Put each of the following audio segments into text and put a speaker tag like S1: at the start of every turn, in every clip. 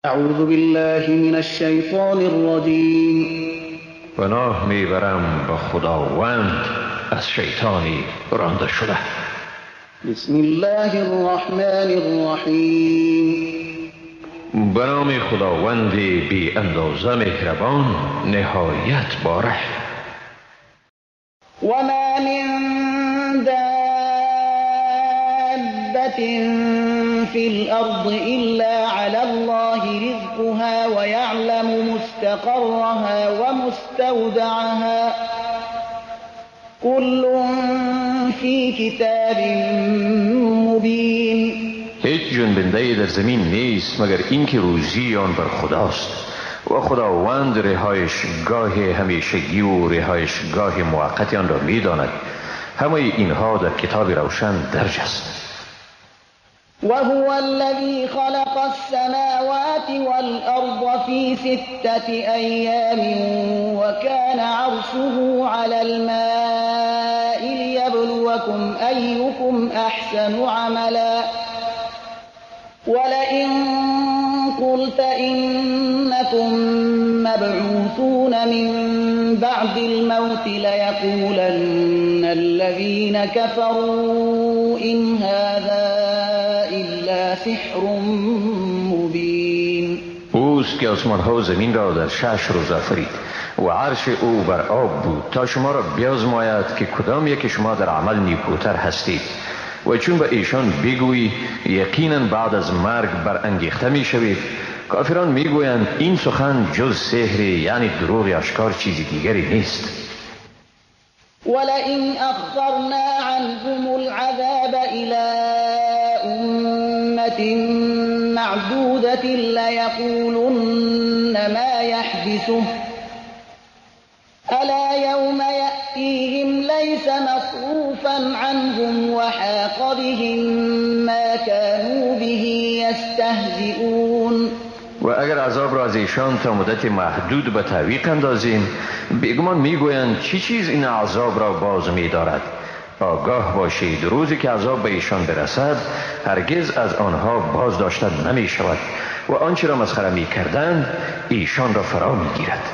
S1: اعوذ بالله من الشیطان الرجیم.
S2: پناه میبرم به خداوند از شیطانی رانده شده.
S1: بسم الله الرحمن الرحیم.
S2: به نام خداوند بی اندازه مهربان نهایت باره.
S1: و ما من دابة في الأرض إلا على الله رزقها ويعلم مستقرها ومستودعها كل في كتاب مبين.
S2: هیچ جنبنده‌ای در زمین نیست مگر اینکه روزی آن بر خداست و خداوند رهایشگاه همیشگی و رهایشگاه موقت آن را می‌داند. همه اینها در کتاب روشن درج است.
S1: وهو الذي خلق السماوات والأرض في 6 أيام وكان عرشه على الماء ليبلوكم أيكم أحسن عملا ولئن قلت إنكم مبعوثون من بعد الموت ليقولن الذين كفروا إن هذا إلا سحر مبين.
S2: اوست که آسمان ها و زمین را در 6 روز آفرید و عرش او بر آب بود تا شما را بیازماید که کدام یک شما در عمل نیکوتر هستید. و چون به ایشان بگویی یقینا بعد از مرگ برانگیخته میشوید، کافران میگویند این سخن جز سحر، یعنی دروغ آشکار، چیزی دیگری نیست.
S1: ولئن اخرنا عنهم العذاب الى امة معدودة ليقولن ما يحبسه ألا يوم يأتيهم ليس مصروفا عنهم وحاق بهم ما كانوا به يستهزئون.
S2: و اگر عذاب را از ایشان تا مدت محدود به تعویق اندازیم، بیگمان میگویند چی چیز این عذاب را باز می‌دارد. آگاه باشید روزی که عذاب به ایشان برسد هرگز از آنها باز داشته نمی شود و آنچه را مسخره می کردند ایشان را فرا می گیرد.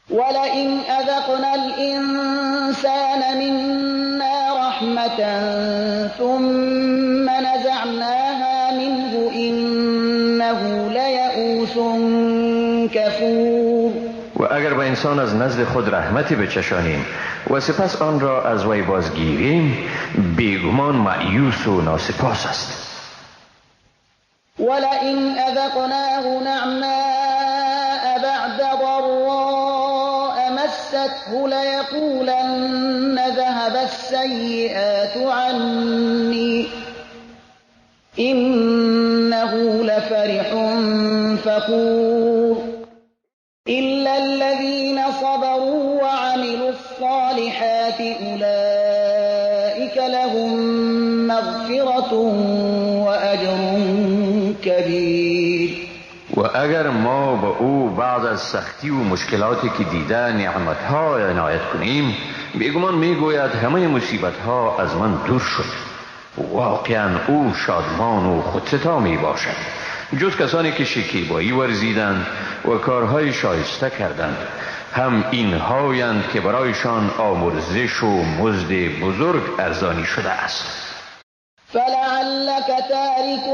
S1: ولئن أذقنا الإنسان منا رحمة ثم نزعناها منه إنه ليئوس كفور.
S2: و اگر به انسان از نزد خود رحمتی بچشانیم و سپس آن را از وی بازگیریم، بیگمان مأیوس و ناسپاس است.
S1: ولئن أذقناه نعماء بعد ضراء مسته ليقولن ذهب السيئات عني إنه لفرح فخور. إلا الذين صبروا وعملوا الصالحات أولئك لهم مغفرة وأجر كبير.
S2: و اگر ما به او بعد از سختی و مشکلاتی که دیده نعمتها عنایت کنیم، بیگمان میگوید همه مصیبتها از من دور شد. واقعا او شادمان و خودستا می باشد، جز کسانی که شکیبایی ورزیدند و کارهای شایسته کردند. هم اینهایند که برایشان آمرزش و مزد بزرگ ارزانی شده است.
S1: فلعلك تارك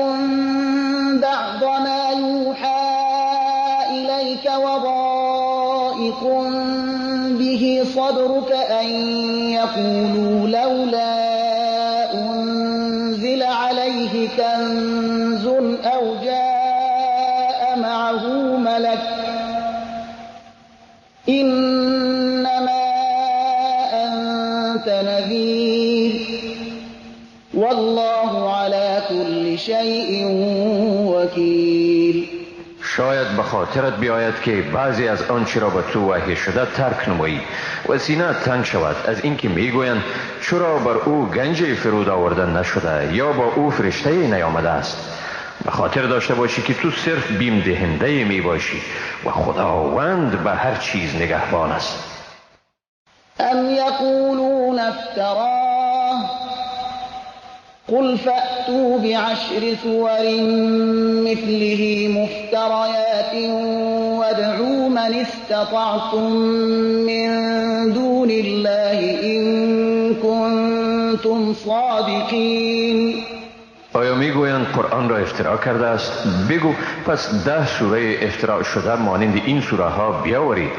S1: بعض ما يوحى إليك وضائق به صدرك أن يقولوا لولا أنزل عليه كنز أو جاء معه ملك إنما أنت نذير والله على كل شيء وكيل.
S2: شاید به خاطرت بیاید که بعضی از آنچه را به تو وحی شده ترک نمایی و سینه تنگ شود از اینکه میگویند چرا بر او گنج فرود آورده نشده یا با او فرشته نیامده است. به خاطر داشته باشی که تو صرف بیم دهنده می باشی و خداوند به هر چیز نگهبان است.
S1: ام یقولون افتراه قل فأتوا بعشر سور مثله مفتريات وادعوا من استطعتم من دون الله إن كنتم صادقین.
S2: آیا میگویند قرآن را افترا کرده است؟ بگو پس 10 سوره افترا شده مانند این سوره ها بیاورید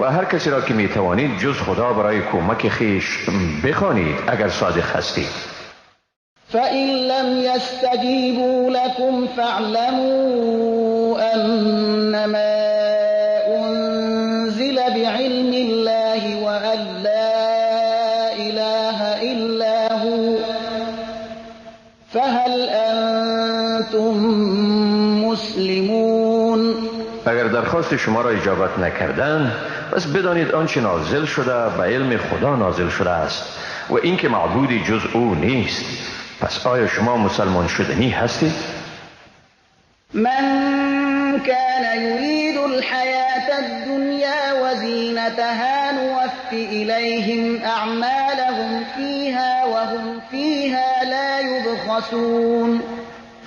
S2: و هر کسی را که میتوانید جز خدا برای کمک خویش بخوانید اگر صادق هستید.
S1: فإن لم يستجيبوا لكم فاعلموا أنما أنزل بعلم الله وأن لا إله إلا هو فهل أنتم مسلمون.
S2: اگر درخواست شما را اجابت نکردند پس بدانید آنچه نازل شده به علم خدا نازل شده است و اینکه معبودی جز او نیست. پس آیا شما مسلمان شدنی هستید؟
S1: من كان يريد الحياة الدنيا وزينتها نوف إليهم أعمالهم فيها وهم فيها لا يبخسون.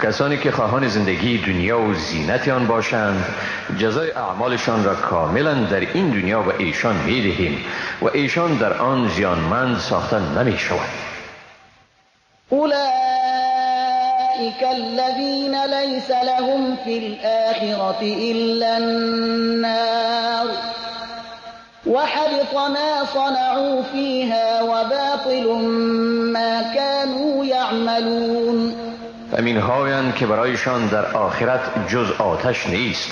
S2: کسانی که خواهان زندگی دنیا و زینت آن باشند جزای اعمالشان را کاملا در این دنیا به ایشان میدهیم و ایشان در آن زیانمند ساخته نمیشوند.
S1: أولئك الذين ليس لهم في الآخرة إلا النار وحبط ما صنعوا فيها وباطل ما كانوا يعملون.
S2: همین هایند که برایشان در آخرت جز آتش نیست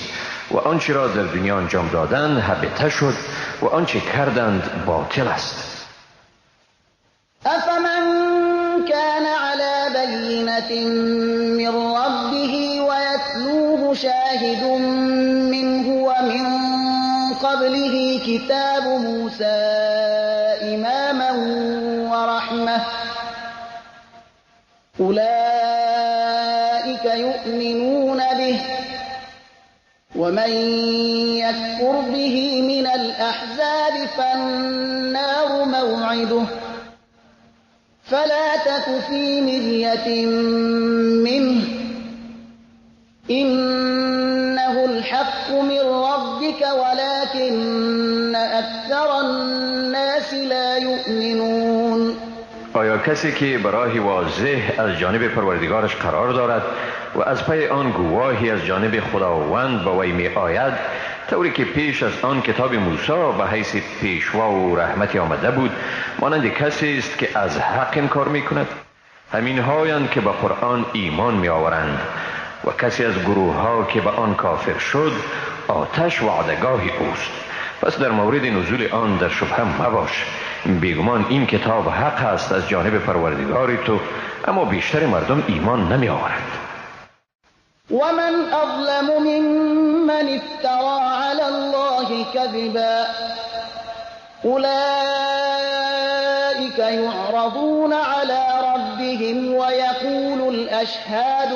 S2: و آنچه را در دنیا انجام دادند هبته شد و آنچه کردند باطل است.
S1: أفمن كان على بينة من ربه ويتلوه شاهد منه ومن قبله كتاب موسى إماما ورحمة أولئك يؤمنون به ومن يكفر به من الأحزاب فالنار موعده فلا تك في مرية منه إنه الحق من ربك ولكن أكثر الناس لا يؤمنون.
S2: آیا کسی که براه واضح از جانب پروردگارش قرار دارد و از پی آن گواهی از جانب خداوند به وی می آید، طوری که پیش از آن کتاب موسی به حیث پیشوا و رحمتی آمده بود، مانند کسی است که از حق انکار می کند؟ همین هایند که به قرآن ایمان می آورند و کسی از گروه ها که به آن کافر شد آتش وعدگاه اوست. پس در مورد نزول آن در شبهه مباش، بیگمان این کتاب حق است از جانب پروردگار تو، اما بیشتر مردم ایمان نمی آورند.
S1: ومن اظلم ممن افترى على الله كذبا اولئك يعرضون على ربهم ويقول الاشهاد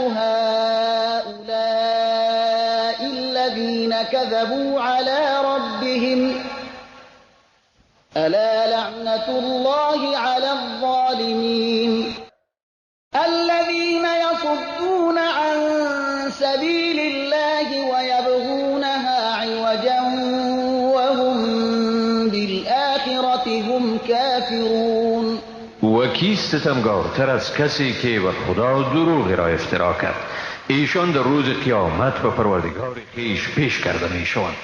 S1: هؤلاء الذين كذبوا على ربهم ألا لعنة الله على الظالمين الذين يصدون عن سبيل الله ويبغونها عوجا وهم بالآخرة هم كافرون.
S2: و کیست ستمگارتر از کسی که بر خدا دروغ را افترا کرد؟ ایشان در روز قیامت به پروردگار خویش پیش کرده میشوند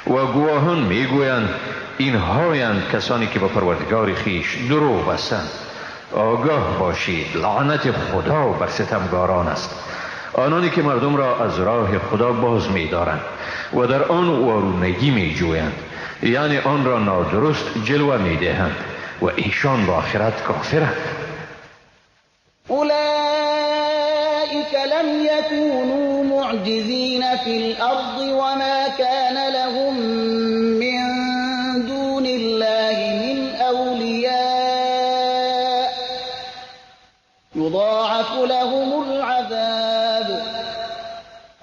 S2: و گواهان میگویند این هایند کسانی که به پروردگار خویش دروغ بستند. آگاه باشید، لعنت خدا بر ستمگاران است، آنانی که مردم را از راه خدا باز می‌دارند و در آن وارونگی می‌جویند، یعنی آن را نادرست جلوه می‌دهند و ایشان به آخرت کافرند.
S1: اولئک لم یکونوا معجزین فی الارض وما کان لهم من دون الله من اولیاء یضاعف لهم العذاب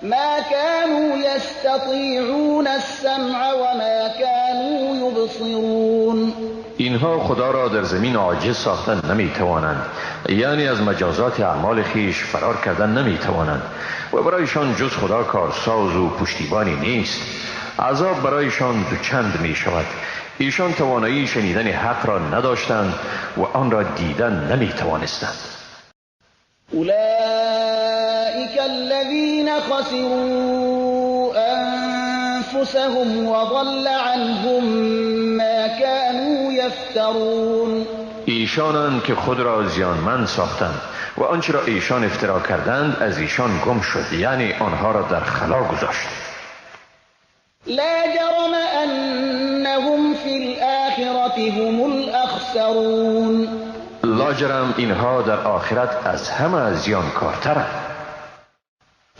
S1: ما كانوا يستطيعون السمع وما كانوا يبصرون.
S2: اینها خدا را در زمین عاجز ساختن نمی توانند، یعنی از مجازات اعمال خیش فرار کردن نمی توانند و برایشان جز خدا کارساز و پشتیبانی نیست. عذاب برایشان دوچند می شود. ایشان توانایی شنیدن حق را نداشتند و آن را دیدن نمی توانستند.
S1: اولئک الذین خسروا انفسهم وضل عنهم ما كانوا یفترون.
S2: ایشانند که خود را زیانمند ساختند و آنچه را ایشان افترا کردند از ایشان گم شد، یعنی آنها را در خلا گذاشت.
S1: لا جرم انهم فی الآخرة هم الاخسرون.
S2: لاجرم اینها در آخرت از همه زیانکارترند.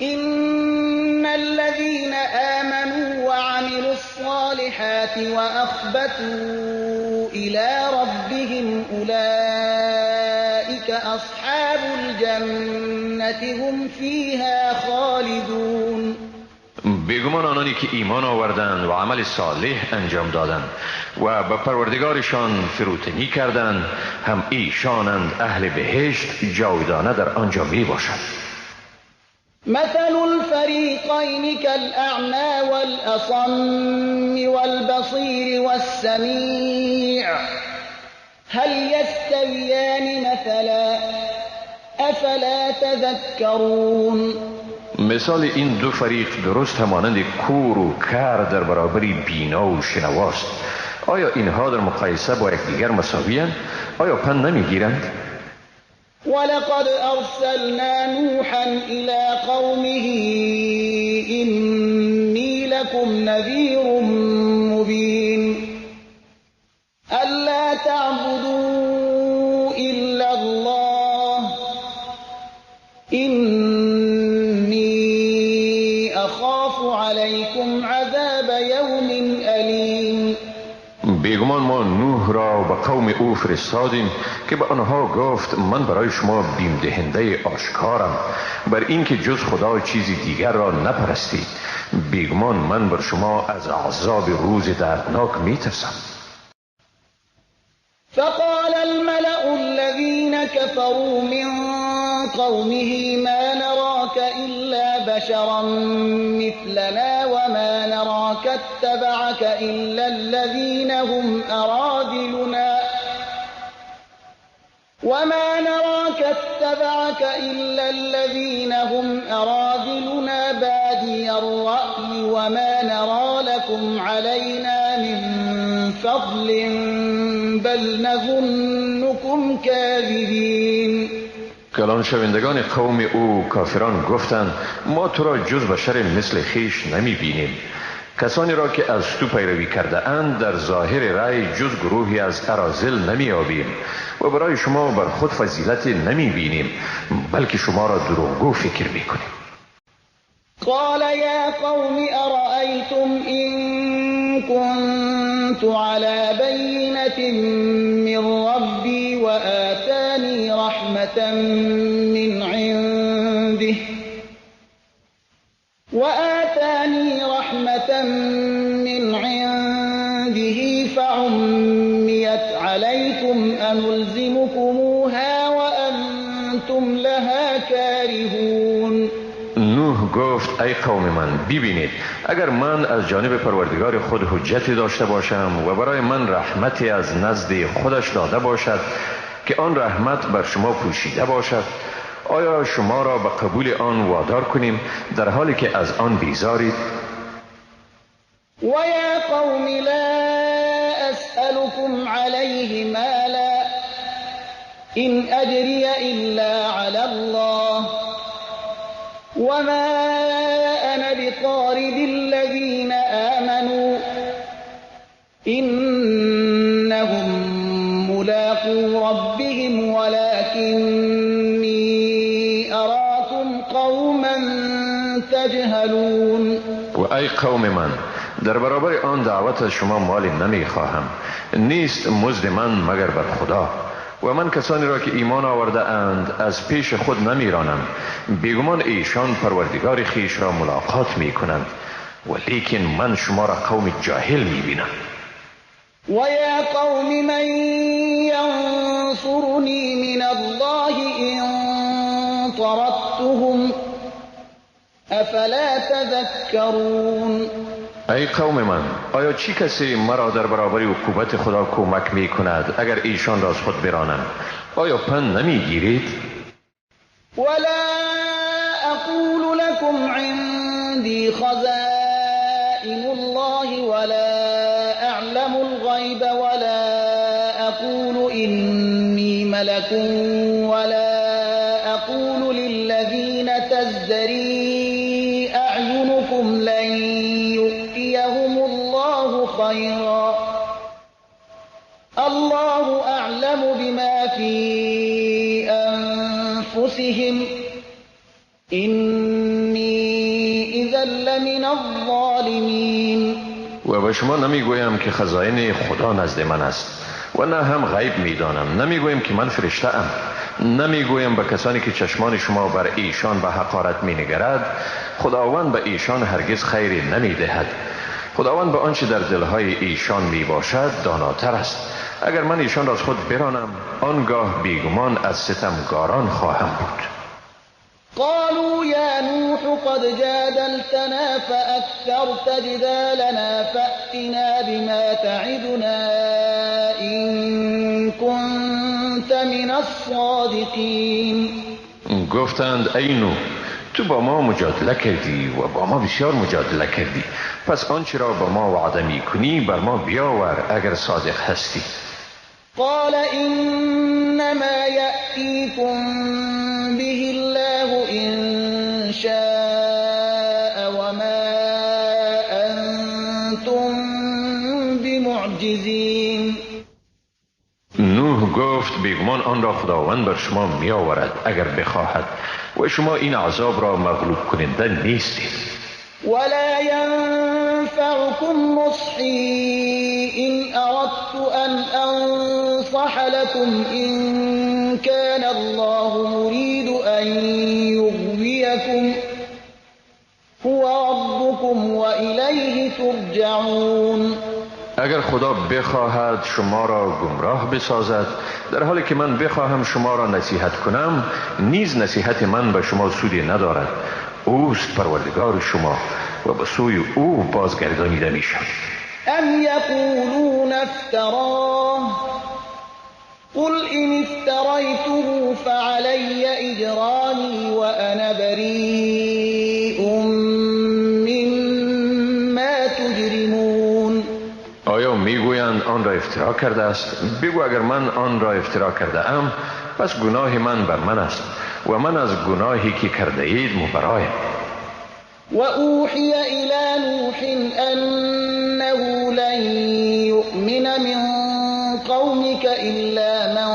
S1: ان الذين آمنوا وعملوا الصالحات واخبتوا الى ربهم اولئك اصحاب الجنة هم فيها خالدون.
S2: بیگمان آنانی که ایمان آوردند و عمل صالح انجام دادند و به پروردگارشان فروتنی کردند، هم ایشانند اهل بهشت، جاودانه در آنجا می باشند.
S1: مثل الفریقین كالأعمى والأصم والبصیر والسمیع هل یستویان مثلا افلا تذکرون.
S2: مثال این دو فریق درست همانند کور و کر در برابر بینا و شنواست. آیا اینها در مقایسه با یکدیگر مساوی‌اند؟ آیا پند نمیگیرند؟
S1: ولقد ارسلنا نوحا الى قومه اینی لكم نذیر مبین الا تعبدوا الا الله اینی اخاف علیکم عذاب یوم الیم.
S2: بیگمان ما نوح را به قوم او فرستادیم که به آنها گفت من برای شما بیم دهنده آشکارم بر اینکه جز خدا چیزی دیگر را نپرستید. بیگمان من بر شما از عذاب روز دردناک میترسم.
S1: فقال الملأ الذين كفروا من قومه ما نراك إلا بشرا مثلنا وما نراك اتبعك إلا الذين هم أراذلنا وما نراك اتبعك إلا الذين هم أراذلنا بادي الرأي وما نرى لكم علينا من فضل بل نظنكم كاذبين.
S2: کلان شوندگان قوم او کافران گفتند ما تو را جز بشر مثل خیش نمی بینیم. کسانی را که از تو پیروی کرده اند در ظاهر رأی جز گروهی از اراذل نمی یابیم و برای شما بر خود فضیلت نمی بینیم، بلکه شما را دروغگو فکر می کنیم.
S1: قال یا قوم ارأیتم إن كنت على بينة من ربي وآتاني رحمة من عنده وآتاني رحمة من عنده فعميت عليكم أنلزمكموها وأنتم لها كارهون.
S2: نوح گفت ای قوم من، ببینید اگر من از جانب پروردگار خود حجتی داشته باشم و برای من رحمتی از نزد خودش داده باشد که آن رحمت بر شما پوشیده باشد، آیا شما را به قبول آن وادار کنیم در حالی که از آن بیزارید؟
S1: و یا قوم لا اسألكم علیه مالا إن اجری الا علی الله وما أنا بطارد الذين آمنوا إنهم ملاقو ربهم ولكني أراكم قوما تجهلون.
S2: و ای قوم من، در برابر آن دعوت از شما مالی نمی خواهم، نیست مزد من مگر بر خدا، و من کسانی را که ایمان آورده اند از پیش خود نمیرانم. بیگمان ایشان پروردگار خیش را ملاقات می کنند ولیکن من شما را قوم جاهل می بینم.
S1: و یا قوم من ینصرنی من الله ان طردتهم افلا تذکرون.
S2: ای قوم من، آیا چی کسی مرا در برابر عقوبت خدا کمک می کند اگر ایشان را از خود برانم؟ آیا پند نمی گیرید؟
S1: ولا اقول لكم عندي خزائن الله ولا اعلم الغیب ولا اقول اني ملك ولا اقول للذين تزدري اعينكم لن يؤتيهم الله خيرا الله اعلم بما في انفسهم إني إذا لمن الظالمین.
S2: و به شما نمیگویم که خزائن خدا نزد من است و نه هم غیب میدانم. نمیگویم که من فرشته ام. نمیگویم به کسانی که چشمان شما بر ایشان به حقارت مینگرد خداوند به ایشان هرگز خیری نمیدهد. خداوند به آنچه در دلهای ایشان میباشد داناتر است. اگر من ایشان را از خود برانم آنگاه بیگمان از ستمگاران خواهم بود.
S1: قالوا يا نوح قد جادلتنا فأكثرت جدالنا فأتنا بما تعدنا إن كنت من الصادقين.
S2: گفتند ای نوح، تو با ما مجادله کردی و با ما بسیار مجادله کردی، پس آنچه را با ما وعده می کنی بر ما بیاور اگر صادق هستی.
S1: قال إنما يأتيكم به الله إن شاء وما أنتم بمعجزين.
S2: نوح گفت بیگمان آن را خداوند بر شما می آورد اگر بخواهد و شما این عذاب را مغلوب کننده نیستید.
S1: ولا ينفعكم نصحي إن أردت أن أنصح لكم إن كان الله يريد أن يغويكم هو ربكم وإليه ترجعون.
S2: اگر خدا بخواهد شما را گمراه بسازد در حالی که من بخواهم شما را نصیحت کنم نیز نصیحت من به شما سودی ندارد. اوست پروردگار شما و به سوی او بازگردانیده می شود.
S1: ام یقولون افتراه قل إن افتریته فعلی اجرامی وأنا بریء مما تجرمون.
S2: آیا میگویند آن را افترا کرده است؟ بگو اگر من آن را افترا کرده ام پس گناه من بر من است و من از گناهی که کرده اید مبرایم.
S1: و اوحی الی نوح انه لن یؤمن من قومك الا من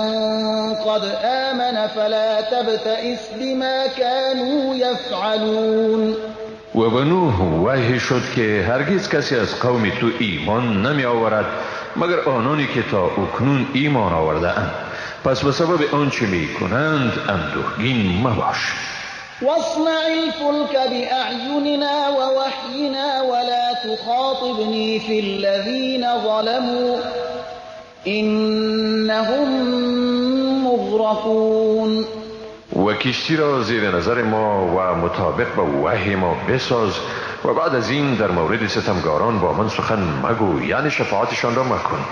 S1: قد آمن فلا تبتئس بما كانوا یفعلون.
S2: و به نوح وحی شد که هرگز کسی از قوم تو ایمان نمی آورد مگر آنانی که تا اکنون ایمان آورده اند، پس به سبب آنچه می کنند اندوهگین مباش.
S1: واصنع الفلك بأعيننا ووحينا ولا تخاطبني في الذين ظلموا إنهم مغرقون.
S2: و کشتی را زیر نظر ما و مطابق به وحی ما بساز و بعد از این در مورد ستمگاران با من سخن مگو، یعنی شفاعتشان را مکن،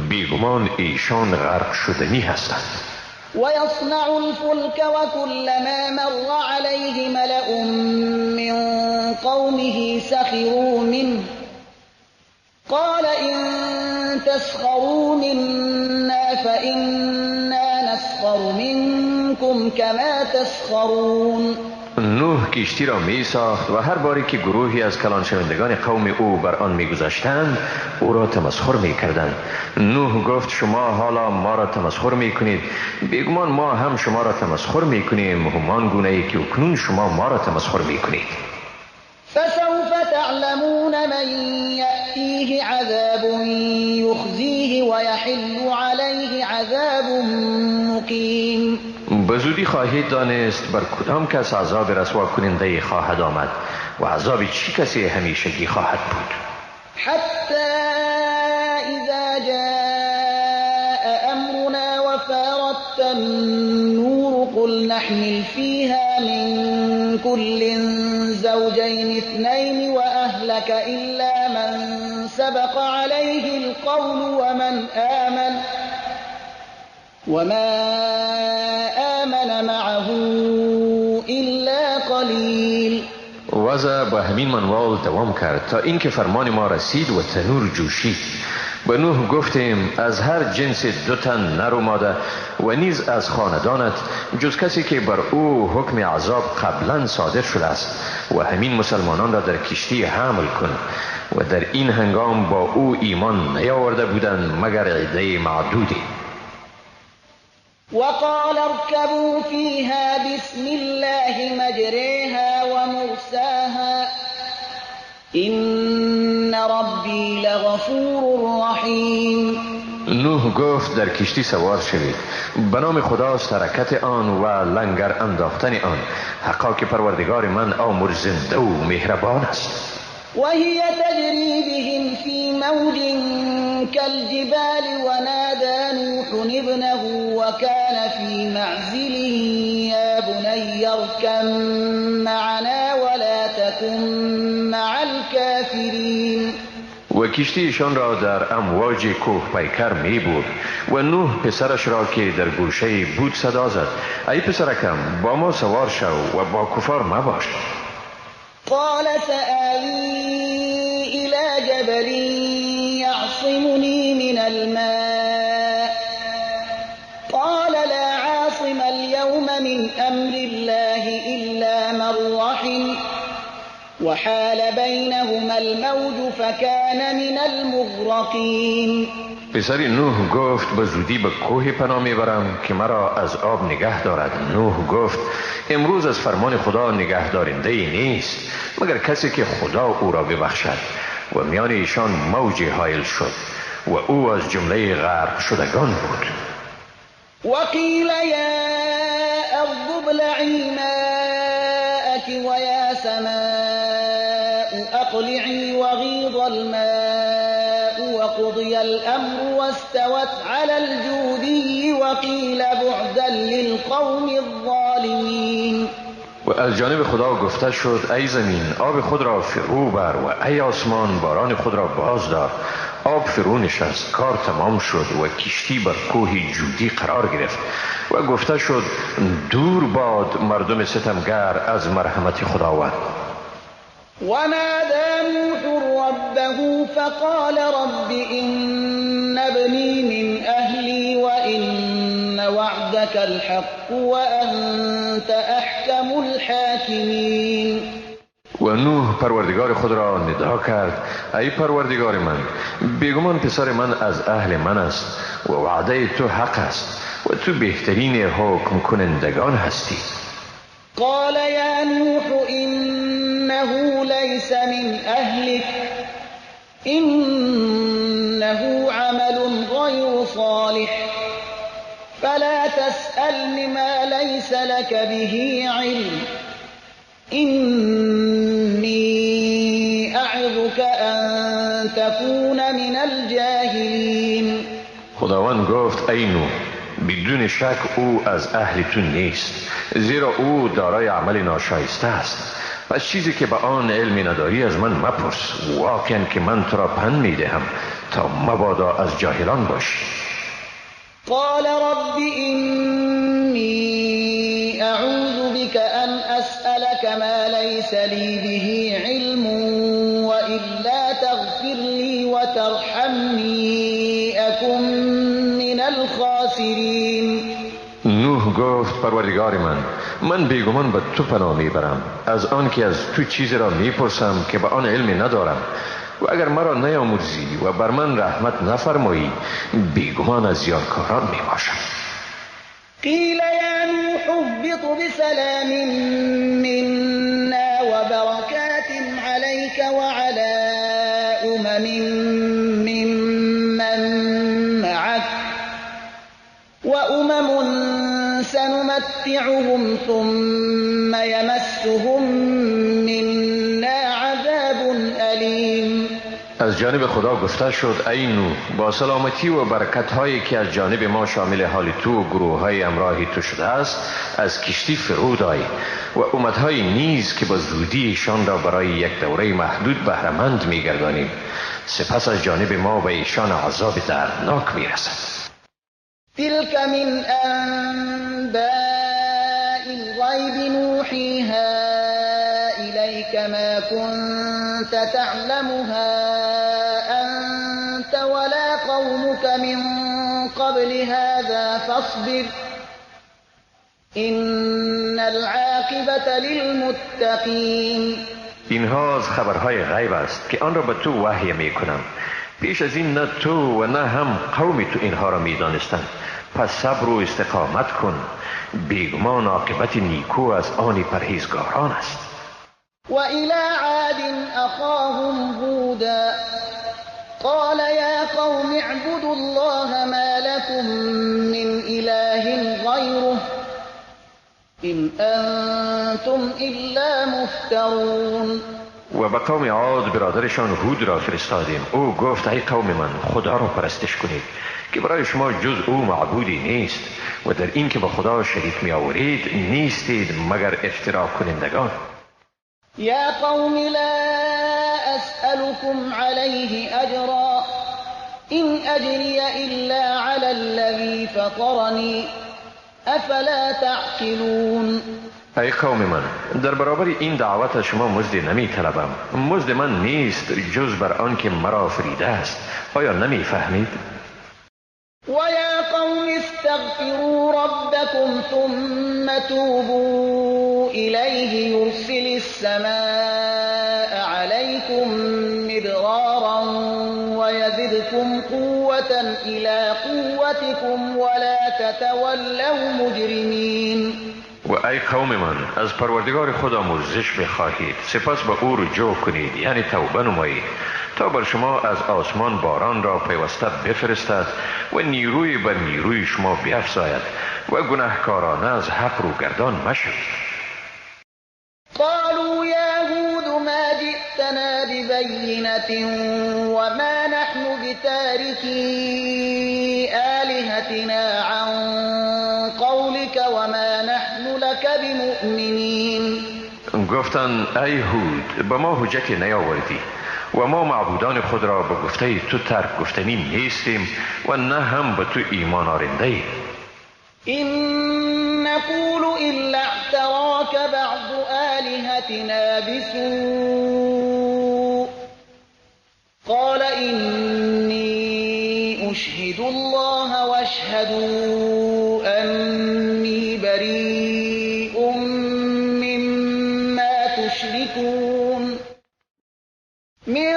S2: بیگمان ایشان غرق شدنی هستند.
S1: و یصنع الفلک وکلما مر علیه ملأ من قومه سخروا منه قال إن تسخروا منا فإنا نسخر منكم كما تسخرون.
S2: نوح کشتی را می ساخت و هر باری که گروهی از کلان شوندگان قوم او بر آن می گذشتند او را تمسخر می کردند. نوح گفت شما حالا ما را تمسخر می کنید، بیگمان ما هم شما را تمسخر می کنیم همان گونه ای که اکنون شما ما را تمسخر می کنید.
S1: فسوف تعلمون من یأتیه عذاب یخزیه ویحل علیه عذاب مقیم.
S2: به زودی خواهید دانست بر کدام کس عذاب رسوا کننده خواهد آمد و عذاب چی کسی همیشگی خواهد بود؟
S1: حتی اذا جاء امرنا وفارت النور قل نحمل فيها من كل زوجين اثنين وأهلك إلا من سبق عليه القول ومن آمن وما آمن معه إلا قليل.
S2: وضع با همین منوال دوام کرد تا اینکه فرمان ما رسید و تنور جوشید. به نوح گفتیم از هر جنس دو تن نر و ماده و نیز از خاندانت جز کسی که بر او حکم عذاب قبلا صادر شده است و همین مسلمانان را در کشتی حمل کن و در این هنگام با او ایمان نیاورده بودند مگر عده معدودی.
S1: وقال اركبوا فيها بسم الله مجريها ومرساها إن ربي لغفور رحيم.
S2: نوح گفت در کشتی سوار شوید، به نام خدا حرکت آن و لنگر انداختن آن، حقا که پروردگار من آمرزنده و مهربان است.
S1: وهي تجري بهم في موج كالجبال ونادى نوح ابنه وكان في معزل يا بني اركب معنا ولا تكن مع الكافرين.
S2: و کشتیشان را در امواج کوه پیکر می برد و نوح پسرش را که در گوشه بود صدا زد ای پسرکم با ما سوار شو و با کفار مباش.
S1: قال سآوي إلى جبل يعصمني من الماء قال لا عاصم اليوم من أمر الله إلا من رحم وحال بينهما الموج فكان من المغرقين.
S2: پسر نوح گفت به زودی به کوه پناه میبرم که مرا از آب نگه دارد. نوح گفت امروز از فرمان خدا نگه دارنده ای نیست مگر کسی که خدا او را ببخشد. و میان ایشان موج حائل شد و او از جمله غرق شدگان بود.
S1: وقیل یا ارض ابلعی ماءک ویا سماء اقلعی وغیض الماء وقضی الامر واستوت على الجودی وقیل بعدا للقوم الظالمین.
S2: و از جانب خدا گفته شد ای زمین آب خود را فرو بر و ای آسمان باران خود را باز دار. آب فرو نشست، کار تمام شد و کشتی بر کوه جودی قرار گرفت و گفته شد دور باد مردم ستمگر از مرحمت خداوند.
S1: ونادى نوح ربه فقال رب إن ابني من أهلي وإن وعدك الحق وأنت أحكم الحاكمين.
S2: و نوح پروردگار خود را ندا کرد ای پروردگار من، بیگمان پسر من از اهل من است و وعده تو حق است و تو بهترین حکم کنندگان هستی.
S1: قال یا نوح إنه ليس من أهلك إنه عمل غير صالح فلا تسألني ما ليس لك به علم إني أعظك أن تكون من الجاهلين.
S2: خداوند گفت ای نوح، بدون شک او از اهل تو نیست، زیرا او دارای عمل ناشایسته است. پس چیزی که به آن علمی نداری از من مپرس، واقعا که من تو را پند میدهم تا مبادا از جاهلان باشی.
S1: قال رب إني أعوذ بك أن أسألك ما ليس لي به علم وإلا تغفر لي وترحمني أكن من الخاسرين.
S2: نوح گفت پروردگار من بیگمان به تو پناه میبرم از آن که از تو چیزی را میپرسم که به آن علمی ندارم، و اگر مرا نیامرزی و بر من رحمت نفرمایی بیگمان از زیانکاران میباشم.
S1: قیل یا نوح اهبط بسلام منا وبرکات علیک وعلى امم ممن معک وأمم سنمتعهم ثم يمسهم منا أليم.
S2: از جانب خدا گفته شد ای نوح، با سلامتی و برکت هایی که از جانب ما شامل حال تو و گروه های همراه تو شده است از کشتی فرود آی و امتهای نیز که با زودی ایشان را برای یک دوره محدود بهره‌مند می‌گردانیم، سپس از جانب ما به ایشان عذاب دردناک می‌رسد.
S1: تلك من انباء الغیب نوحیها الیک ما كنت تعلمها انت ولا قومك من قبل هذا فاصبر ان العاقبة للمتقین.
S2: اینها از خبرهای غیب است که آن را به تو وحی می کنم. پیش از این نه تو و نه هم قوم تو اینها را می دانستند. پس صبر و استقامت کن، بیگمان عاقبت نیکو از آن پرهیزگاران است.
S1: و الی عاد اخاهم هودا قال یا قوم اعبدوا الله ما لكم من اله غیره ان انتم الا مفترون.
S2: و به قوم عاد برادرشان هود را فرستادیم. او گفت ای قوم من، خدا را پرستش کنید که برای شما جز او معبودی نیست و در این که به خدا شریک می آورید نیستید مگر افترا کنندگان.
S1: یا قوم لا اسألكم علیه اجرا ان اجری الا علی الذی فطرنی افلا تعقلون.
S2: ای قوم من، در برابر این دعوت شما مزد نمی طلبم، مزد من نیست جز بر آن که مرا آفریده است. آیا نمی فهمید؟
S1: و یا قوم استغفروا ربکم ثم توبوا الیه یرسل السماء علیکم مدرارا ویزدکم قوة الی قوتکم ولا تتولوا مجرمین.
S2: و ای قوم من، از پروردگار خود آمرزش بخواهید، سپس به او رجوع کنید، یعنی توبه نمایید، تا بر شما از آسمان باران را پیوسته بفرستد و نیروی بر نیروی شما بیفزاید و گناهکارانه از حق روگردان مشوید.
S1: قالوا یا هود ما جئتنا ببینة وما نحن بتارکی آلهتنا عن قولك وما نحن لك بمؤمنین.
S2: گفتند ای هود، به ما حجتی نیاوردی و ما معبودان خود را به گفته تو ترک گفتنی نیستیم و نه هم به تو ایمان آرنده ایم.
S1: إن نقول إلا اعتراك بعض آلهتنا بسوء قال إني أشهد الله واشهدوا أني بريء مما تشركون من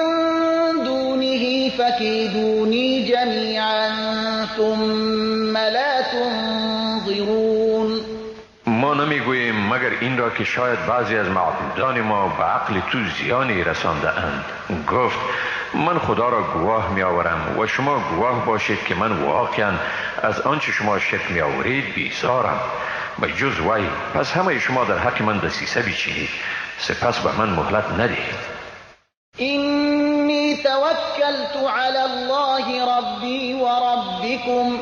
S1: دونه فكيدوني جميعا ثم لا تنظرون.
S2: ما نمیگوییم مگر این را که شاید بعضی از معبودان ما به عقل تو زیانی رسانده اند. گفت من خدا را گواه می آورم و شما گواه باشید که من واقعا از آنچه شما شرک می آورید بیزارم به جز وی. پس همه شما در حق من دسیسه بچینید، سپس به من مهلت ندهید.
S1: إني توكلت على الله ربي وربكم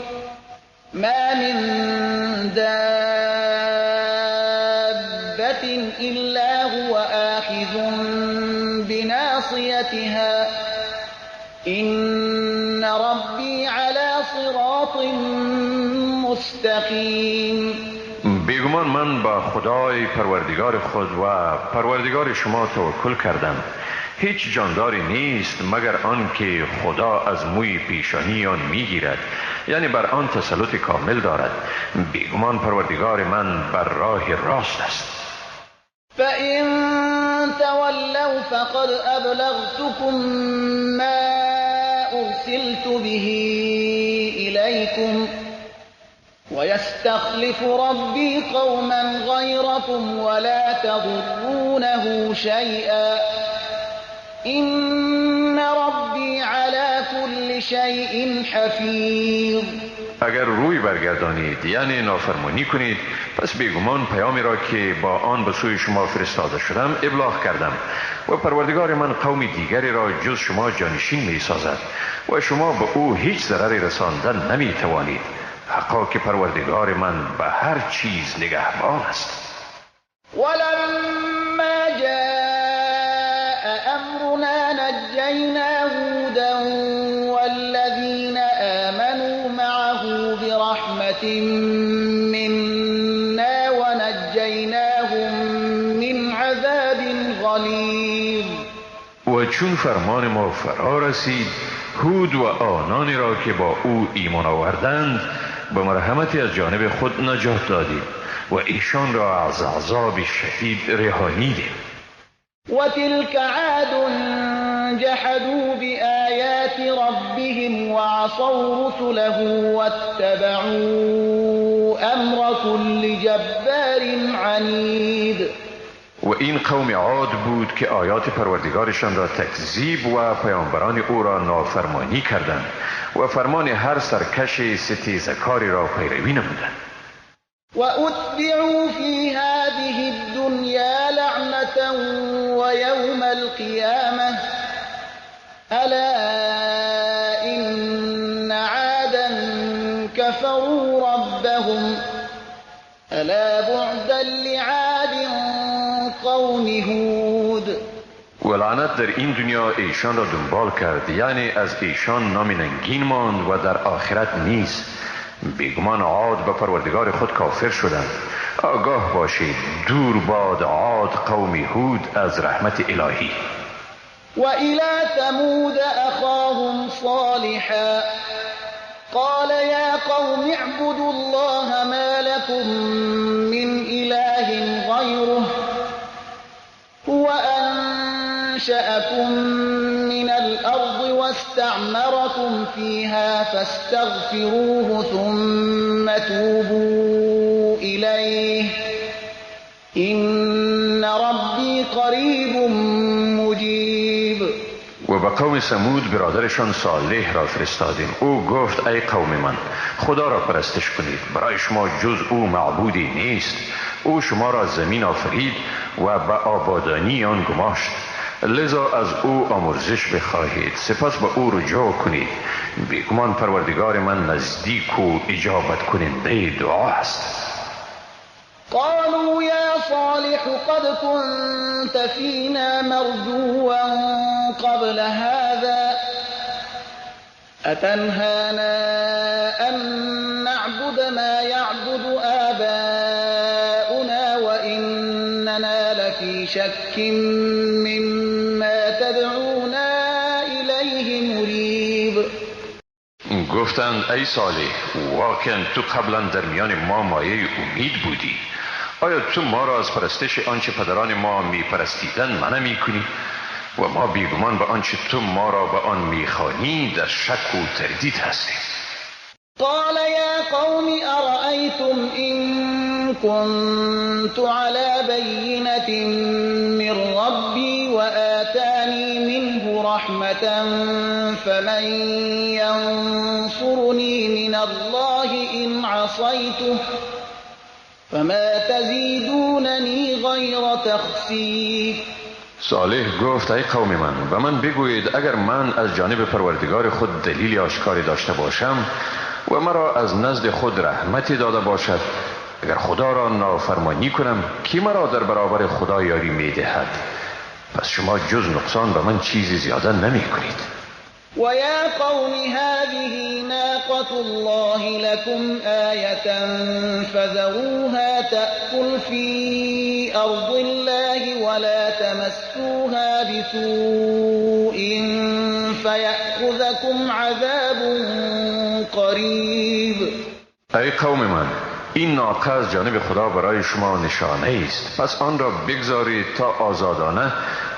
S1: ما من دابة إلا هو آخذ بناصيتها إن ربي على صراط مستقيم.
S2: بیگمان من با خدای پروردگار خود و پروردگار شما توکل کردم. هیچ جانداری نیست مگر آن که خدا از موی پیشانی آن میگیرد، یعنی بر آن تسلط کامل دارد. بیگمان پروردگار من بر راه راست است.
S1: فإن تولوا فقد أبلغتكم ما أرسلت به إليكم ويستخلف ربي قوما غيركم ولا تضرونه شيئا إن ربي على كل شيء حفيظ.
S2: اگر روی برگردانید، یعنی نافرمانی کنید، پس بیگمان پیامی را که با آن به سوی شما فرستاده شدم ابلاغ کردم و پروردگار من قوم دیگری را جز شما جانشین می سازد و شما به او هیچ ضرری رساندن نمی توانید. حقا که پروردگار من به هر چیز نگهبان است.
S1: ولما جاء امرنا نجینا هودا والذین آمنوا معه برحمة منا ونجیناهم من عذاب غلیظ.
S2: و چون فرمان ما فرا رسید، هود و آنانی را که با او ایمان آوردند به مرحمتی از جانب خود نجات دادیم و ایشان را از عذاب شدید رهانیدیم.
S1: و تلك عاد جحدوا بآیات ربهم وعصوا رسله واتبعوا امر كل جبار عنید.
S2: و این قوم عاد بود که آیات پروردگارشان را تکذیب و پیامبران او را نافرمانی کردند و فرمان هر سرکش ستیزکاری را پیروی نمودند.
S1: و اتبعوا فی هذه الدنیا لعنة و یوم القیامة الا ان عادا كفروا ربهم الا بعدا لعاد قوم هود.
S2: و لعنت در این دنیا ایشان را دنبال کرد، یعنی از ایشان نام ننگین ماند و در آخرت نیز. بیگمان عاد به پروردگار خود کافر شدند. آگاه باشید، دور باد عاد قوم هود از رحمت الهی.
S1: و الی ثمود اخاهم صالحا قال یا قوم اعبدوا الله ما لكم من اله غیره هو أنشأكم من الأرض واستعمركم فيها فاستغفروه ثم توبوا إليه إن ربي قريب مجيب.
S2: و به قوم ثمود برادرشان صالح را فرستادیم. او گفت ای قوم من، خدا را پرستش کنید، برای شما جز او معبودی نیست. او شما را زمین آفرید و به آبادانی آن گماشت، لذا از او آمرزش بخواهید، سپس به او رجوع کنید. بیگمان پروردگار من نزدیک و اجابت کننده دعا است.
S1: قالوا یا صالح قد كنت فینا مرجوا قبل هذا اتنهانا ان نعبد ما يعبد آباؤنا وإننا لفی شک مما تدعونا الیه مریب.
S2: گفتند ای صالح، واقعا تو قبلا در میان ما مایه امید بودی. آیا تو ما را از پرستش آنچه پدران ما میپرستیدند منع میکنی؟ و ما بیگمان به آنچه تو ما را به آن میخوانی در شک و تردید هستیم.
S1: قال یا قوم ارأیتم ان كنت على بینة من ربی وآتانی منه رحمة فمن ینصرنی من الله ان عصیته فما تزیدوننی غیر تخسیر.
S2: صالح گفت ای قوم من، به من بگویید اگر من از جانب پروردگار خود دلیل آشکاری داشته باشم و مرا از نزد خود رحمتی داده باشد، اگر خدا را نافرمانی کنم کی مرا در برابر خدا یاری میدهد؟ پس شما جز نقصان به من چیزی زیاده نمی کنید.
S1: و یا قوم هذه ناقة الله لكم آیة فذروها تأکل فی ارض الله ولا تمسوها بسوء فیأخذکم عذاب قریب.
S2: ای قوم من، این ناقه از جانب خدا برای شما نشانه است، پس آن را بگذارید تا آزادانه